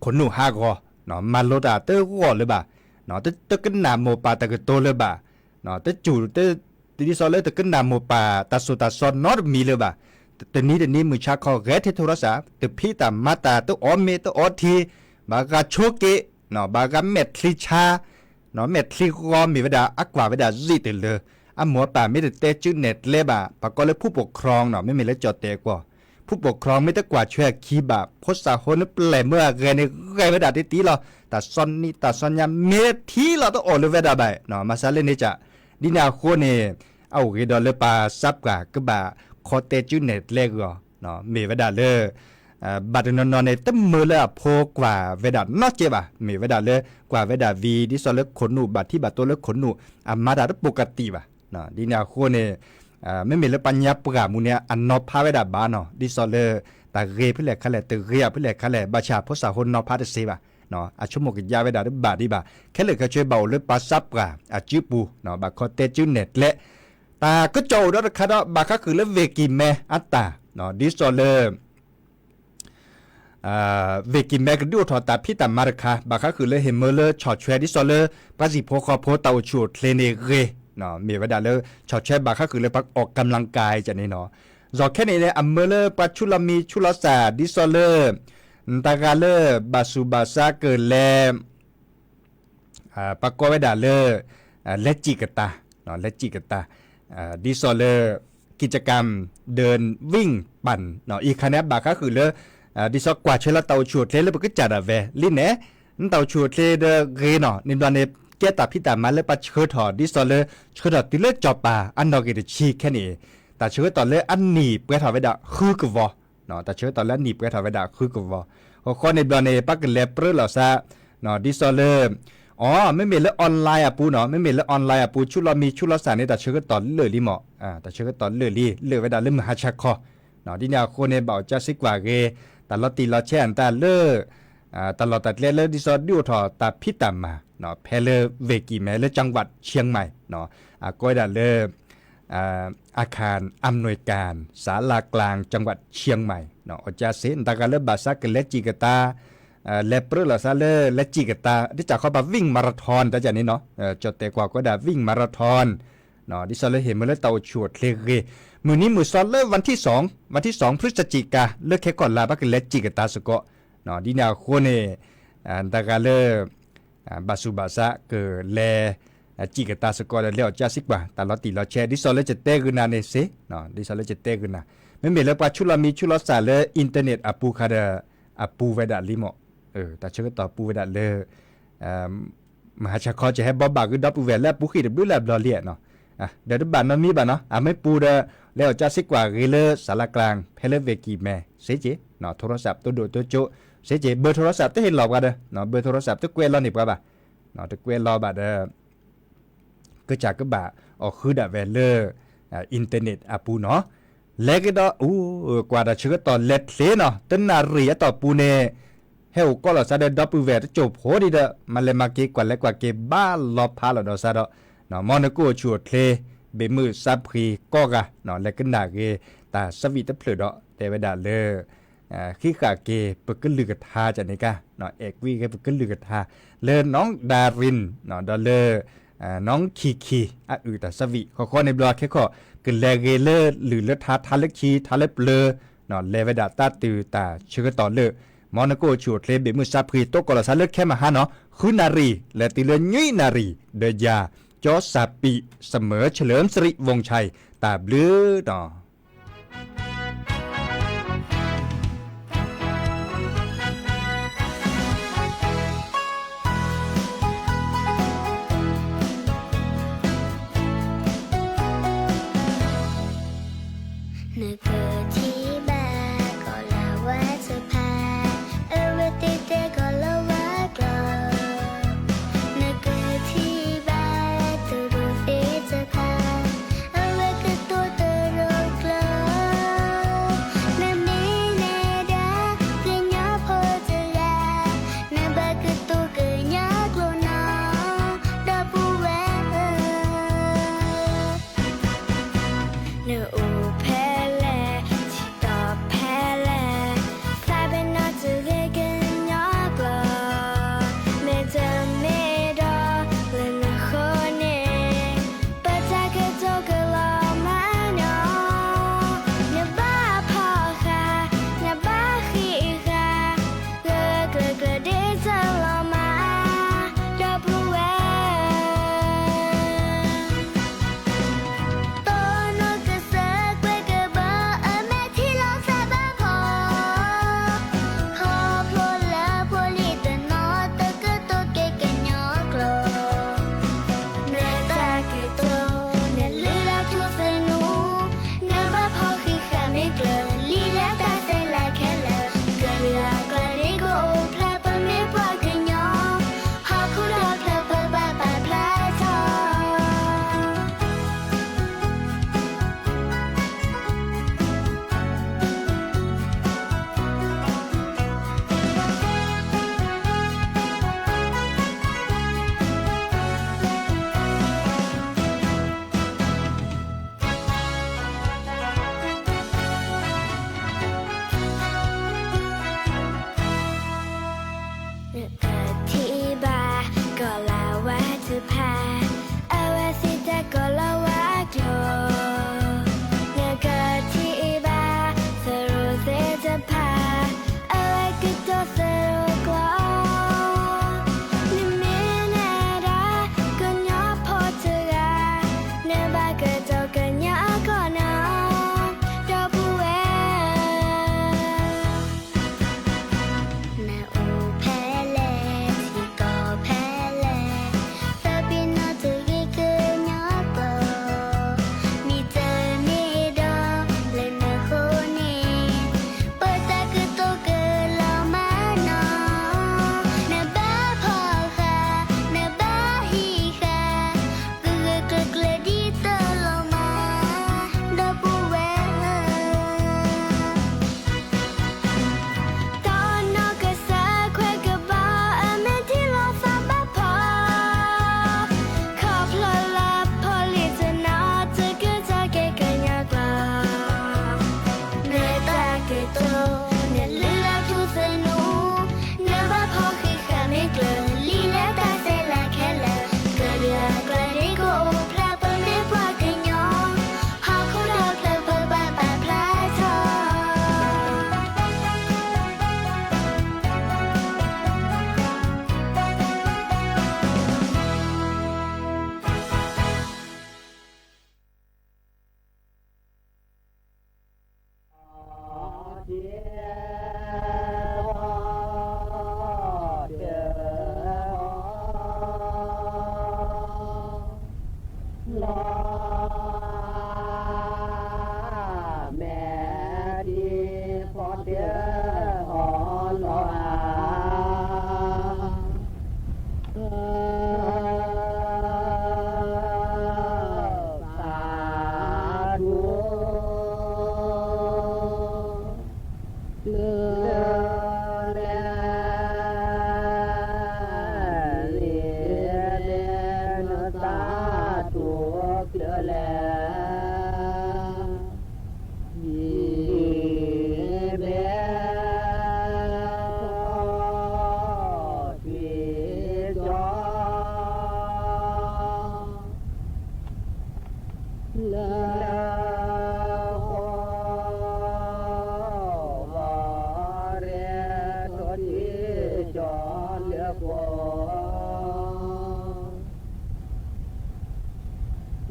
ခိၣ်နူာ်ဟးဂီၤ မၤလိတၢ်တဂီၢ်လၢၤဘၣ် တကနၣ်မိၢ်ပၢ်တၢ်ကတိၤလၢၤဘၣ် တစူၢ် တဒ်သိးလၢတကနၣ်မိၢ်ပၢ်တၢ်စိၢ်တၢ်စီနီတမံၤလၢၤဘၣ် တနံၤတနံၤမုၢ်ဆါခီဂဲၤထဲ โทรศัพท์ တဖံးတၢ်မၤတၢ်တအီၣ်မ့ၤတအီထံ ဘၣ်ဂၤဆိးက့ ဘၣ်ဂၤမဲာ်ချံဆါ မဲာ်ချံဂီၤမ့ၢ်ဝဲဒၣ် အကွၢ်ဝဲဒၣ်စ့ၢ်တလၢ အမိၢ်အပၢ်မ့ၢ်တတဲစုနဲၣ်ကျဲဘၣ် ပှၤကိးလၢ ผู้ปกครอง နီၤ မ့မ့ၢ်လၢကၠီၣ်တဲာ်ကွီၢ် ผู้ปกครอง မ့ၢ်တကွၢ်ဆွဲအခံဘၣ် ဖိသၣ်ဟိနပျဲၢ်မၢအဂဲၤန့ၣ် ဂဲၤဝဲဒၣ်တတံၢ်လီၤ တၢ်စီနံၤတၢ်စီညါမ့ၢ်ထံလီၤတအိၣ်လၢၤဝဲဒၣ်ဘၣ် မၤစၢၤလၢန့ၣ်က ဒ်န့ၣ်အဃိန့ၣ် အအိၣ်ဂ့ၤဒီးလၢပှၤစးပှၢ်ကဘၣ်ခီတဲစုနဲၣ်ကျဲဂ့ၤအီၤ မ့ၢ်ဝဲဒၣ်လၢ ဘၣ်တနီၤနီၤန့ၣ် တမၢလၢအဖိကွၢ်ဝဲဒၣ်နီတစဲးဘၣ် မ့ၢ်ဝဲဒၣ်လၢ ကွၢ်ဝဲဒၣ်ဝံၤ ဒ်သိးလၢခိၣ်နူာ် ဘၣ်ထံဘၣ်တိလၢခိၣ်နူာ် အမၤတၢ်တပူၤကတံၢ်ဘၣ် ဒ်န့ၣ်အဃိန့ၣ် မ့မ့ၢ်လၢပှၤညါပှၢ်မူန့ၣ် အနီၤဖးဝဲဒၣ်ဘၣ်နီၤ ဒ်သိးလၢ တၢ်ဂ့ၤဖဲလဲၣ်ခါလဲၣ် တဂ့ၤအီၤဖဲလဲၣ်ခါလဲၣ် ဘၣ်ဆၣ်ဖိသၣ်ဟိနီၤဖးတစ့ဘၣ် အဆိကမိၣ်ကယါဝဲဒၣ်တဘၣ်ဒံးဘၣ် ခဲလၢာ်ခဲဆ့ဘၣ်အိၣ်လၢပှၤစးပှၢ်အစုပူၤ ဘၣ်ခီတဲစုနဲၣ်ကျဲ တၢ်ကစီၣ်အိၣ်ဒီးတခါဒီး ဘၣ်ဃးဃုာ်လၢဝ့ၢ်ကံၢ်မဲအတၢ် ဒ်သိးလၢ ဝ့ၢ်ကံၢ်မဲကဒုးအိၣ်ထီၣ်တၢ်ဖံးတၢ်မၤတခါ ဘၣ်ဃးဃုာ်လၢဟ့ၣ်မၢလၢဆီၣ်ထွဲ ဒ်သိးလၢပှၤစံၣ်ဖိဃီဖိတၢ်အိၣ်ဆူၣ်အိၣ်ချ့န့ၣ်ဂ့ၤ မ့ၢ်ဝဲဒၣ်လၢ ဆီၣ်ထွဲဘၣ်ဃးဃုာ်လၢပှၤအီၣ်ကၤလၣ်ကၤကန့ၣ်နီၤ စီၤခဲန့ၣ်န့ၣ် အမၢလၢပှၤဆူးလီၤမံၤဆူးလီၤစၢ် ဒ်သိးလၢ နတၢ်ဂၤလၢဘၣ်ဆူးဘၣ်ဆါကလဲၤ ပှၤကိးဝဲဒၣ်လၢ လဲၤစံၣ်ကတၢ် လဲၤစံၣ်ကတၢ် ဒ်သိးလၢ กิจกรรมเดินวิ่งปั่น အံၤခါန့ၣ် ဘၣ်ဃးဃုာ်လၢ ဒ်သိးကွၢ်ထွဲလၢတၢ်အိၣ်ဆူၣ်အိၣ်ချ့လၢပကစၢ်ဒၣ်ဝဲလံန့ၣ် နတၢ်အိၣ်ဆူၣ်အိၣ်ချ့ဒီးဂ့ၤနီၤ န့ၣ်ဘျီန့ၣ် ကဲတၢ်ဖံးတၢ်မၤလၢပှၤဆှၢထီၣ် ဒ်သိးလၢ ဆှၢထီၣ်တုၤလၢစီၤပၤအနီၣ်ဂံၢ်တဆံခဲန့ၣ် တၢ်ဆၢကတီၢ်လၢအနံၣ်ပှဲၤထီၣ်ဝဲဒၣ်ဃုကဝီၤ တၢ်ဆၢကတီၢ်လၢအနံၣ်ပှဲၤထီၣ်ဝဲဒၣ်ဃုကဝီၤ အဃိန့ၣ်ဘျီန့ၣ် ပှၤကလဲၤပြၢလိာ်သး ဒ်သိးလၢ အီ မ့မ့ၢ်လၢ online အပူၤနီၤ မ့မ့ၢ်လၢ online အပူၤ ဆူးလီၤမံၤဆူးလီၤစၢ်န့ၣ် တၢ်ဆၢကတီၢ်လၢာ်လံမး တၢ်ဆၢကတီၢ်လၢာ်လံ လၢာ်ဝဲဒၣ်လၢမုၢ်ဟါဆါခီ ဒ်န့ၣ်အဃိန့ၣ် ဘၣ်အီၣ်ကၢစ့ကွၢ်ဂ့ၤ တၢ်လီၤတံၢ်လီၤဆဲးအတၢ်လၢ တၢ်လီၢ်တၢ်ကျဲလၢဒ်သိးဒုးအိၣ်ထီၣ်တၢ်ဖံးတၢ်မၤ ဖဲလၢဝ့ၢ်ကံၢ်မဲ လၢ จังหวัดเชียงใหม่ အကိးဝဲဒၣ်လၢ อาคารอำนวยการศาลากลางจังหวัดเชียงใหม่ အီၣ်ကၢစ့ နတၢ်ဂၤလၢဘၣ်ဆါကလဲၤစံၣ်ကတၢ် လဲၤပြၢလိာ်သးလၢလဲၤစံၣ်ကတၢ် ဒ်တၢ်ခီပၤ วิ่งมาราธอน တၢ်န့ၣ်နီၤ ကၠီၣ်တဲာ်ကွၢ်ကိးဝဲဒၣ် วิ่งมาราธอน ဒ်သိးလၢဟ့ၣ်မ့ၢ်လၢတၢ်အိၣ်ဆူၣ်အိၣ်ချ့ဂ့ၤ, မုၢ်နံၤမုၢ်သီလၢ วันที่สอง วันที่สอง พฤศจิกา လၢခဲကီၢ်လၢ် ဘၣ်ကလဲၤစံၣ်ကဒါစ့ၢ်ကီး, ဒ်န့ၣ်အဃိန့ၣ် တဂၤလၢ ဘၣ်ဆူးဘၣ်ဆါကလဲၤ စံၣ်ကဒါစ့ၢ်ကီးဒီး လဲၤအီၣ်ကၠၢစံကွၢ် တၢ်လီၤတံၢ်လီၤဆဲး ဒ်သိးလၢယတဲဂုာ်နၤန့ၣ်စ့ၢ်, ဒ်သိးလၢယတဲဂုာ်နၤ, မ့မ့ၢ်လၢပှၤဆူးလီၤမံၤဆူးလီၤစၢ်လၢ internet အပူၤခါဒီး အပူၤဝဲဒၣ်လံမး, တၢ်ဆၢကတီၢ်ပူၤဝဲဒၣ်လၢ မဟါဆါခီ ကဟဲဘီဘၣ်ဂ့ၤဒီပုၢ်ဝဲၢ်လၢအပူၤဃံၢ်တဘျုးလၢအဘျီလံနီၤ, ဒီးတဘၣ်နီတမံၤဘၣ်နီၤ, အမ့ၢ်ပူၤဒီး လဲၤအီၣ်ကၠၢစံကွၢ်ဂ့ၤလၢ สารกลาง ဖဲလၢ เวที မဲာ် စ့ၢ်ကီး, โทรศัพท์ တိဒိၣ်တိကၠိ စ့ၢ်ကီး, เบอร์โทรศัพท์ တဟ့ၣ်လီၤပှၤဒီး เบอร์โทรศัพท์ တကွဲးလီၤန့ၢ်ပှၤဘၣ်, တကွဲးလီၤဘၣ်ဒီး ကစၢ်ကဘၣ်အီၣ်ဃုဒၣ်ဝဲလၢ internet အပူၤနီၤ, လဲၤကဒီး အိၣ်ကွၢ်တၢ်ဆၢကတီၢ်လဲၤချ့နီၤ, တနၣ်ရံၣ်အတီၢ်ပူၤန့ၣ် ဟဲအိၣ်ကီးလိာ်သးဒီးဒီပုၢ်ဝဲၢ်တစိၢ်ဖိဒံးဒီး မၤလဲၤမၤက့ၤ ကွၢ်လဲၤကွၢ်က့ၤ ဘၣ်လီၤဖးလီၤဒီးသးဒီး မ်နကအိၣ်ဆူၣ်အိၣ်ချ့ ဘ့ၣ်မုၢ်သးဖှံကိးဂၤ လဲၤကနၣ်က့ၤ တၢ်ဆၢဝံၣ်တဖျၢၣ်ဒီး တဲဝဲဒၣ်လၢ ဃံးဃာ်က့ၤပကလုၢ်ကထါန့ၣ်ကါ, အဲၣ်ကွံဂ့ၤပကလုၢ်ကထါ လၢနီၢ်ဒၤရံၣ် ဒီးလၢ နီၢ်ခံခံ အအုၣ်တၢ်ဆၢဝံၣ် ဃီဃီန့ၣ်ဘျီခဲခီၣ် ကလဲၤဂ့ၤလၢလုၢ်လၢထါ ထါလၢခံ ထါလၢပျၢၤ လဲၤဝဲဒၣ်တၢ်တုၤတၢ်ဆၢကတီၢ်လၢ မ်နကအိၣ်ဆူၣ်အိၣ်ချ့ ဘ့ၣ်မုၢ်သးဖှံ တိကိၢ်လီၤသးလၢခဲမဟါနီၤ ဃုနၣ်ရံၣ် လဲၤတုၤလၢနွံနၣ်ရံၣ် ဒီးယၤ ကၠီစၢ်ပံးစမၢၤ เฉลิมสิริวงศ์ชัย တၢ်ဘျုးနီၤ နကထံၣ်ဘၣ်ကီၤလၤဝါတဖၣ် အဝဲသ့ၣ်တဲကီၤလၤဝါကျိာ် နကထံၣ်ဘၣ် သရိာ်သ့ၣ်တဖၣ် အဝဲကတိၤသရိာ်ကျိာ် နမ့ၢ်နဲဒၣ် ကညီဖိတဂၤ နဘၣ်ကတိၤကညီကျိာ်နီၤ ဒီပုၢ်ဝဲၢ်ဧၢ နအိၣ်ဖဲလဲၣ် ထံၣ်တီၤဖဲလဲၣ် သးပ့ၤနီၣ်တဂ့ၤကညီကျိာ် မ့တမ့ၢ်ဒီးလၢနဃိန့ၣ် ပတၢ်ကတိၤကလီၤမးနီၤ နဘၣ်ဖီၣ်ဃာ် နဘၣ်ဃံးဃာ် ဂၢၢ်ကျၢၤကျၢၤဒ်တလီၤမး ဒီပုၢ်ဝဲၢ် တိၢ်နီၣ်ကစၢၢ်ကွဲးကဘီ အမဲာ်ထံလီၤသးဘၣ်ဖီ ခီဖျိလၢဖိလံၤတနီၤ တကတိၤက့ၤကညီကျိာ် နတၢ်ကတိၤ နလုၢ်လၢ်ထူသနူ နဘၣ်ဖီၣ်ဃံးဃာ်မ့ၢ်ကျၢၤ လံာ်လၢတၢ်စဲးလၢခဲလၢာ် ကလုာ်အကျါန့ၣ်ကအိၣ်ဖျါ ပမ့ၢ်ပှၤကညီ ဟီၣ်ခိၣ်ဒီဖျၢၣ်ပဘၣ်ပာ်ဖျါထီၣ် နကထံၣ်ဘၣ်ကီၤလၤဝါတဖၣ် အဝဲသ့ၣ်တဲကီၤလၤဝါကျိာ် နကထံၣ်ဘၣ် သရိာ်သ့ၣ်တဖၣ် အဝဲကတိၤသရိာ်ကျိာ် နမ့ၢ်နဲဒၣ် ကညီဖိတဂၤ နဘၣ်ကတိၤကညီကျိာ်နီၤ ဒီပုၢ်ဝဲၢ် နအိၣ်ဖဲလဲၣ် ထံၣ်တီၤဖဲလဲၣ် သးပ့ၤနီၣ်တ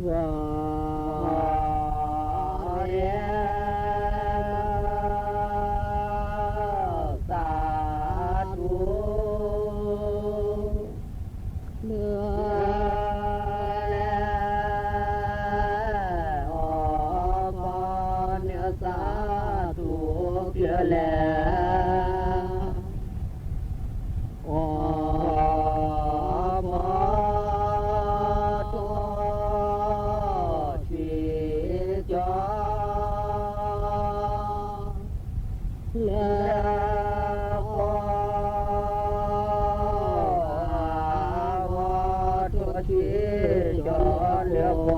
ဝါ သးထူ လၢ အီၤ ပှၤန့ၣ်သးထူကျၢၤလဲၣ် အီၤ ပှၤ ထီၣ်ဆံကၠီ လၢ ပှၤ အဝဲထီၣ်ဆံကၠီလၢ ပှၤ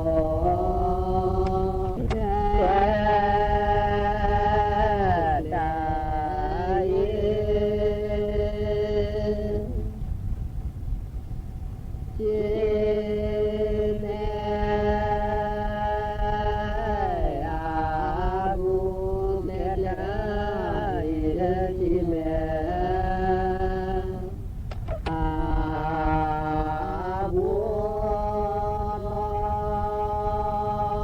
တၢ် အံၤ က့ၤ မ့ၢ် အဘူး မ့ၢ် တၢ် အံၤ က့ၤ မ့ၢ် အဘူး နီၢ်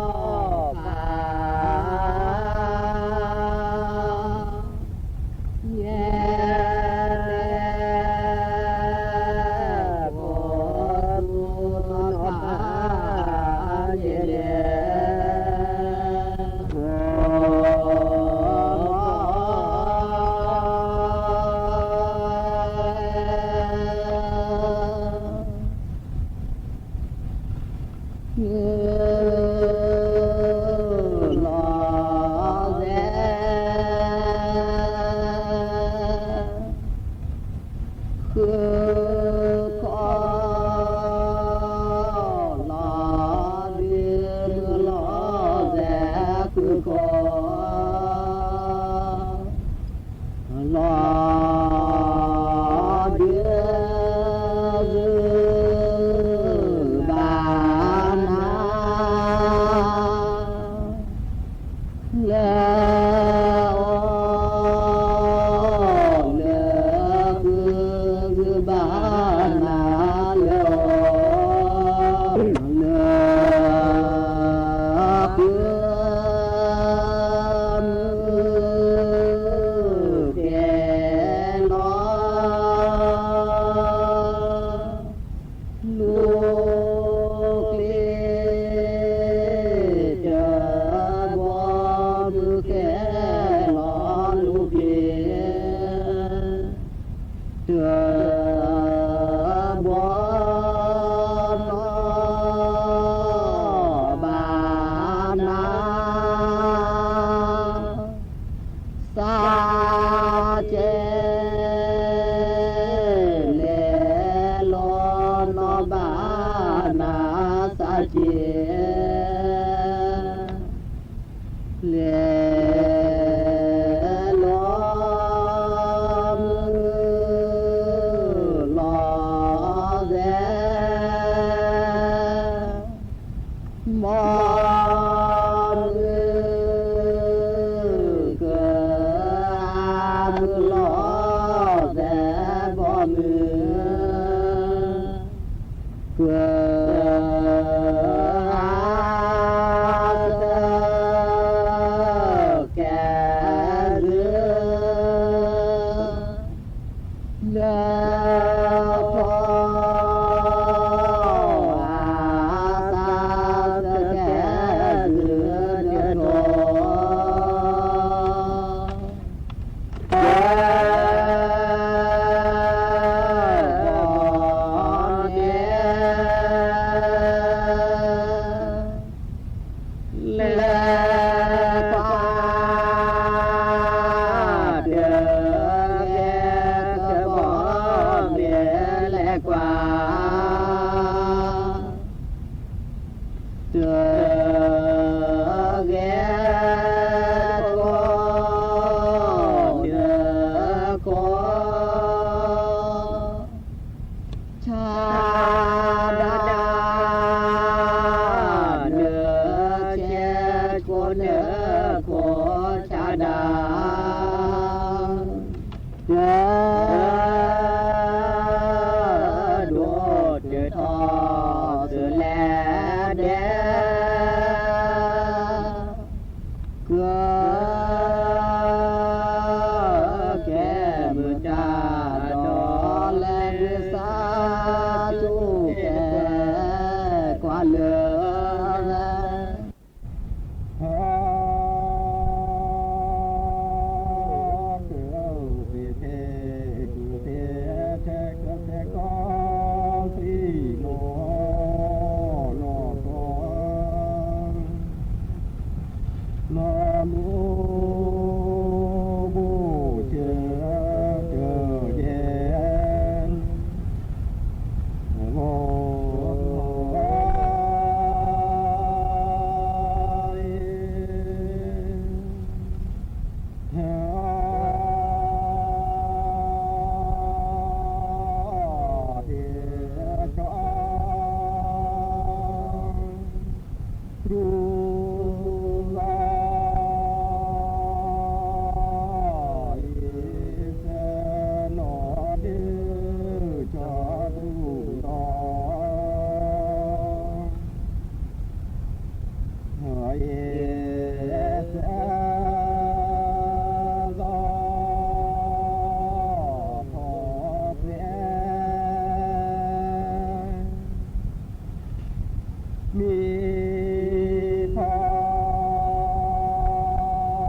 ဖး ယဲ မ့ၢ် ဖိ နီၢ် ဖး ယဲ မ့ၢ် ဖိ လီၤ သဲ ဃု ခီ လီၤ ဒု လီၤ သဲ ဃု ခီ လီၤ ဒု ဘၣ် နၤ လၢ အီၤ လၢ ဃု ဃု ဘၣ် နၤ လၢ အီၤ လၢ ဃု ကဲ လီၤ လူၤကျဲ တၢ် ဘီ မုၢ်ကဲ လီၤ လူၤကျဲ တၢ် ဘီ နီၢ် ဘၣ် နၤ သးကဲ လဲၤ လီၤ နီၢ် ဘၣ် နၤ သးကဲ လဲၤ လီၤ မုၢ် လီၤ သဲ မီ မုၢ် က အါ မုၢ် လီၤ သဲ ဘီ မုၢ် က အါ သ ကဲ လၢ လၢ ဖီ အါ သ သ ကဲ လၢ လၢ ထီ ကဲ ဘီ န့ၣ် လဲၤကွၢ် တၢ် ကဲ ကဘီ န့ၣ် လဲၤကွၢ် တၢ် ကဲ ကဘီ န့ၣ် ကီ ဆါဒၣ် နၢၤဆဲးကိးနၢၤခိၣ်ဆါဒၣ် တၢ် ကထီၣ်သုးလဲၤဒဲး, ကကဲမုၢ်တၢ်ဒီးလဲၤဂ့ၤစး ကၠိကဲကွၢ်လၢ မံဖီ ပဲ ဒ်သိးဖီ ပဲမံဖီ ပဲ ဒ် နီၢ် ဒ် ကၠီ ဒူ သီ ယ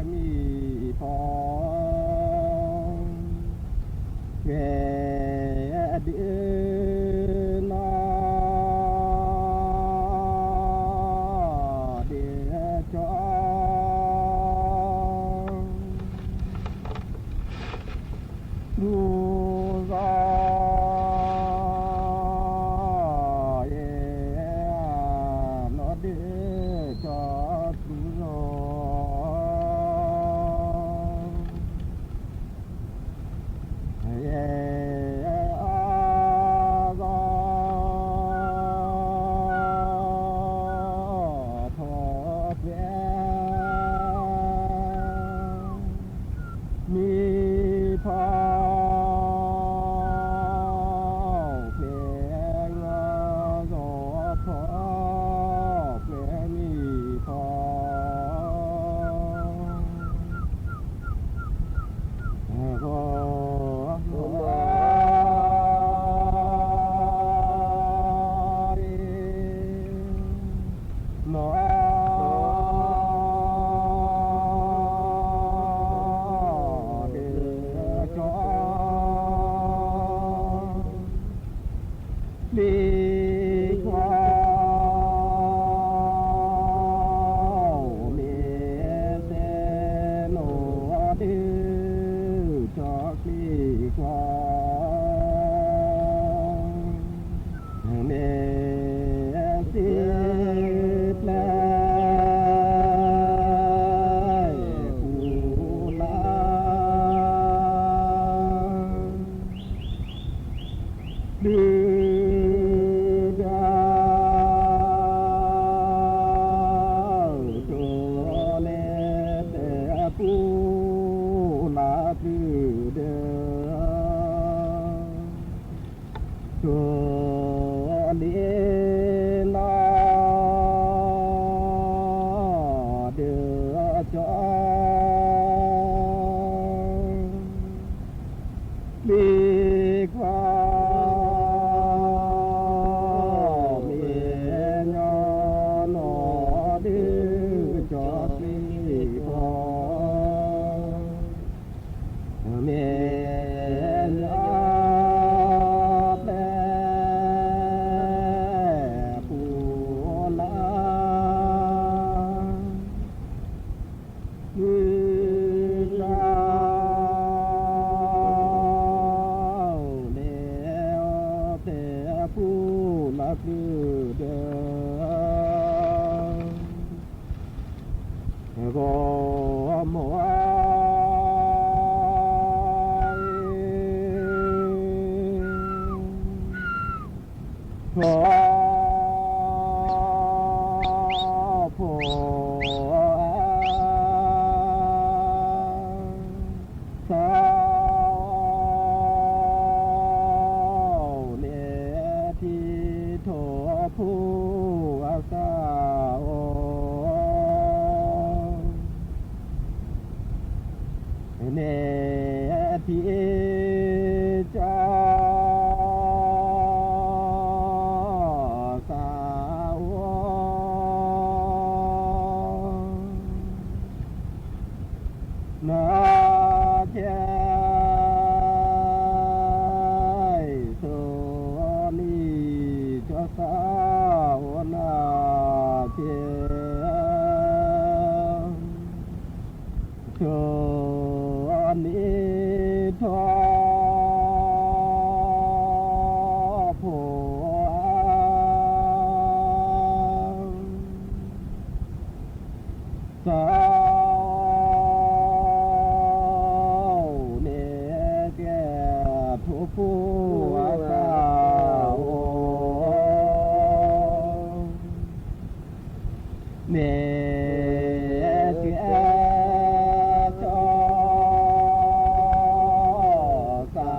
ဲ နီၢ် ဒ် ကၠီ ဒူ သီ ယဲ အ သီ ဖီ ပဲ မံဖီ သးအိၣ်န့ၣ် ထံထိၣ်ဖိအသးအိၣ် န့ၣ်ထံကၠီ သးအိၣ် နကဲ စိနံၣ်ကၠီသးအိၣ်နကဲ စိနံၣ်ထိၣ်ဖိအ သးအိၣ်န့ၣ်ကဲ ထိၣ်ဖိအသးအိၣ် မ့ၢ်ကဲ ကၠီသးအိၣ် န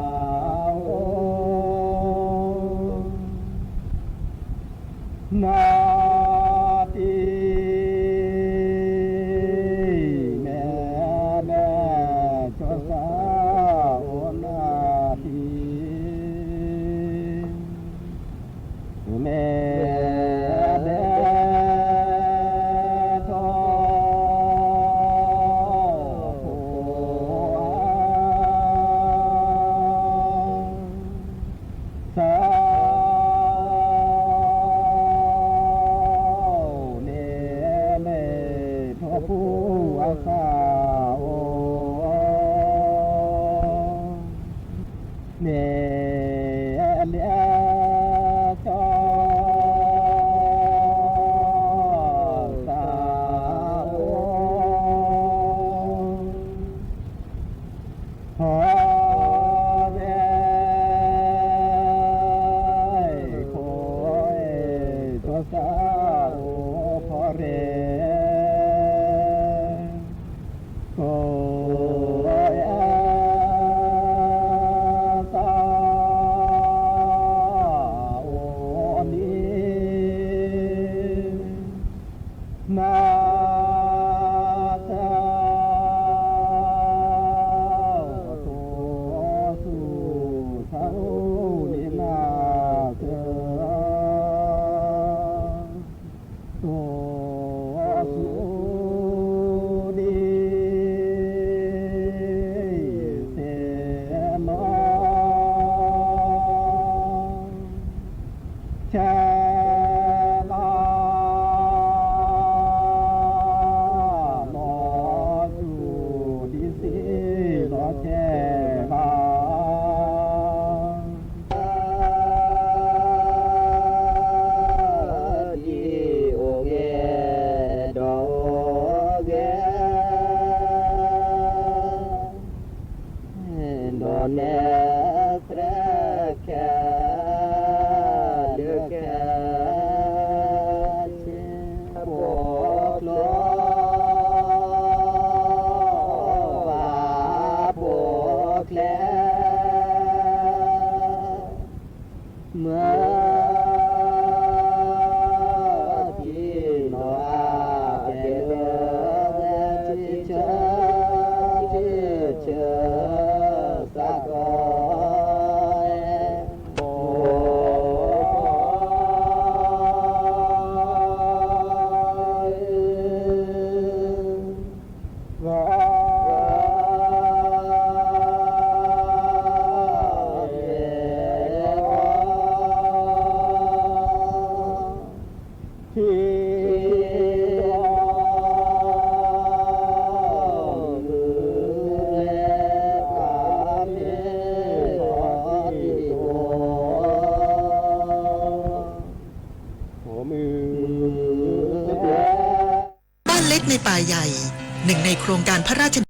တံၤ မ့ၢ်လဲၣ် ကၠီသးအိၣ်နတံၤ မ့ၢ်လဲၣ် ထိၣ်ဖိအ သးအိၣ်န့ၣ် မ့ၢ်ထိၣ်ဖိအသးအိၣ် မ့ၢ်လဲၣ် ကၠီ သးအိၣ် ဖီရဲ ခိၣ်အဲၣ် ကၠီသးအိၣ်ဖီရဲ ခိၣ်အဲၣ် သးအိၣ်န့ၣ် နသးအိၣ် ထိၣ်သူၣ်သးအိၣ်န့ၣ် နသးအိၣ် ဒ်သ့ၣ်နီၣ် ဆဲးလီၤ လီၤဆူၣ်ဒ်သ့ၣ်နီၣ်ဆဲးလီၤ ဒ်အိၣ်ဂဲၤဒီးအိၣ်ဂဲၤ ဒီးနဲၣ်သရဲခဲ လၢခဲ ဖိကျိ ဘၣ်ဖိကျဲ မၢ ထံနီၤအါ ကဲလၢဝဲ ထံဆၢ ထံဆၢ သးကီ ဂီၤ ထံ မုၢ်လဲ บ้านเล็กในป่าใหญ่ หนึ่งในโครงการพระราชดำ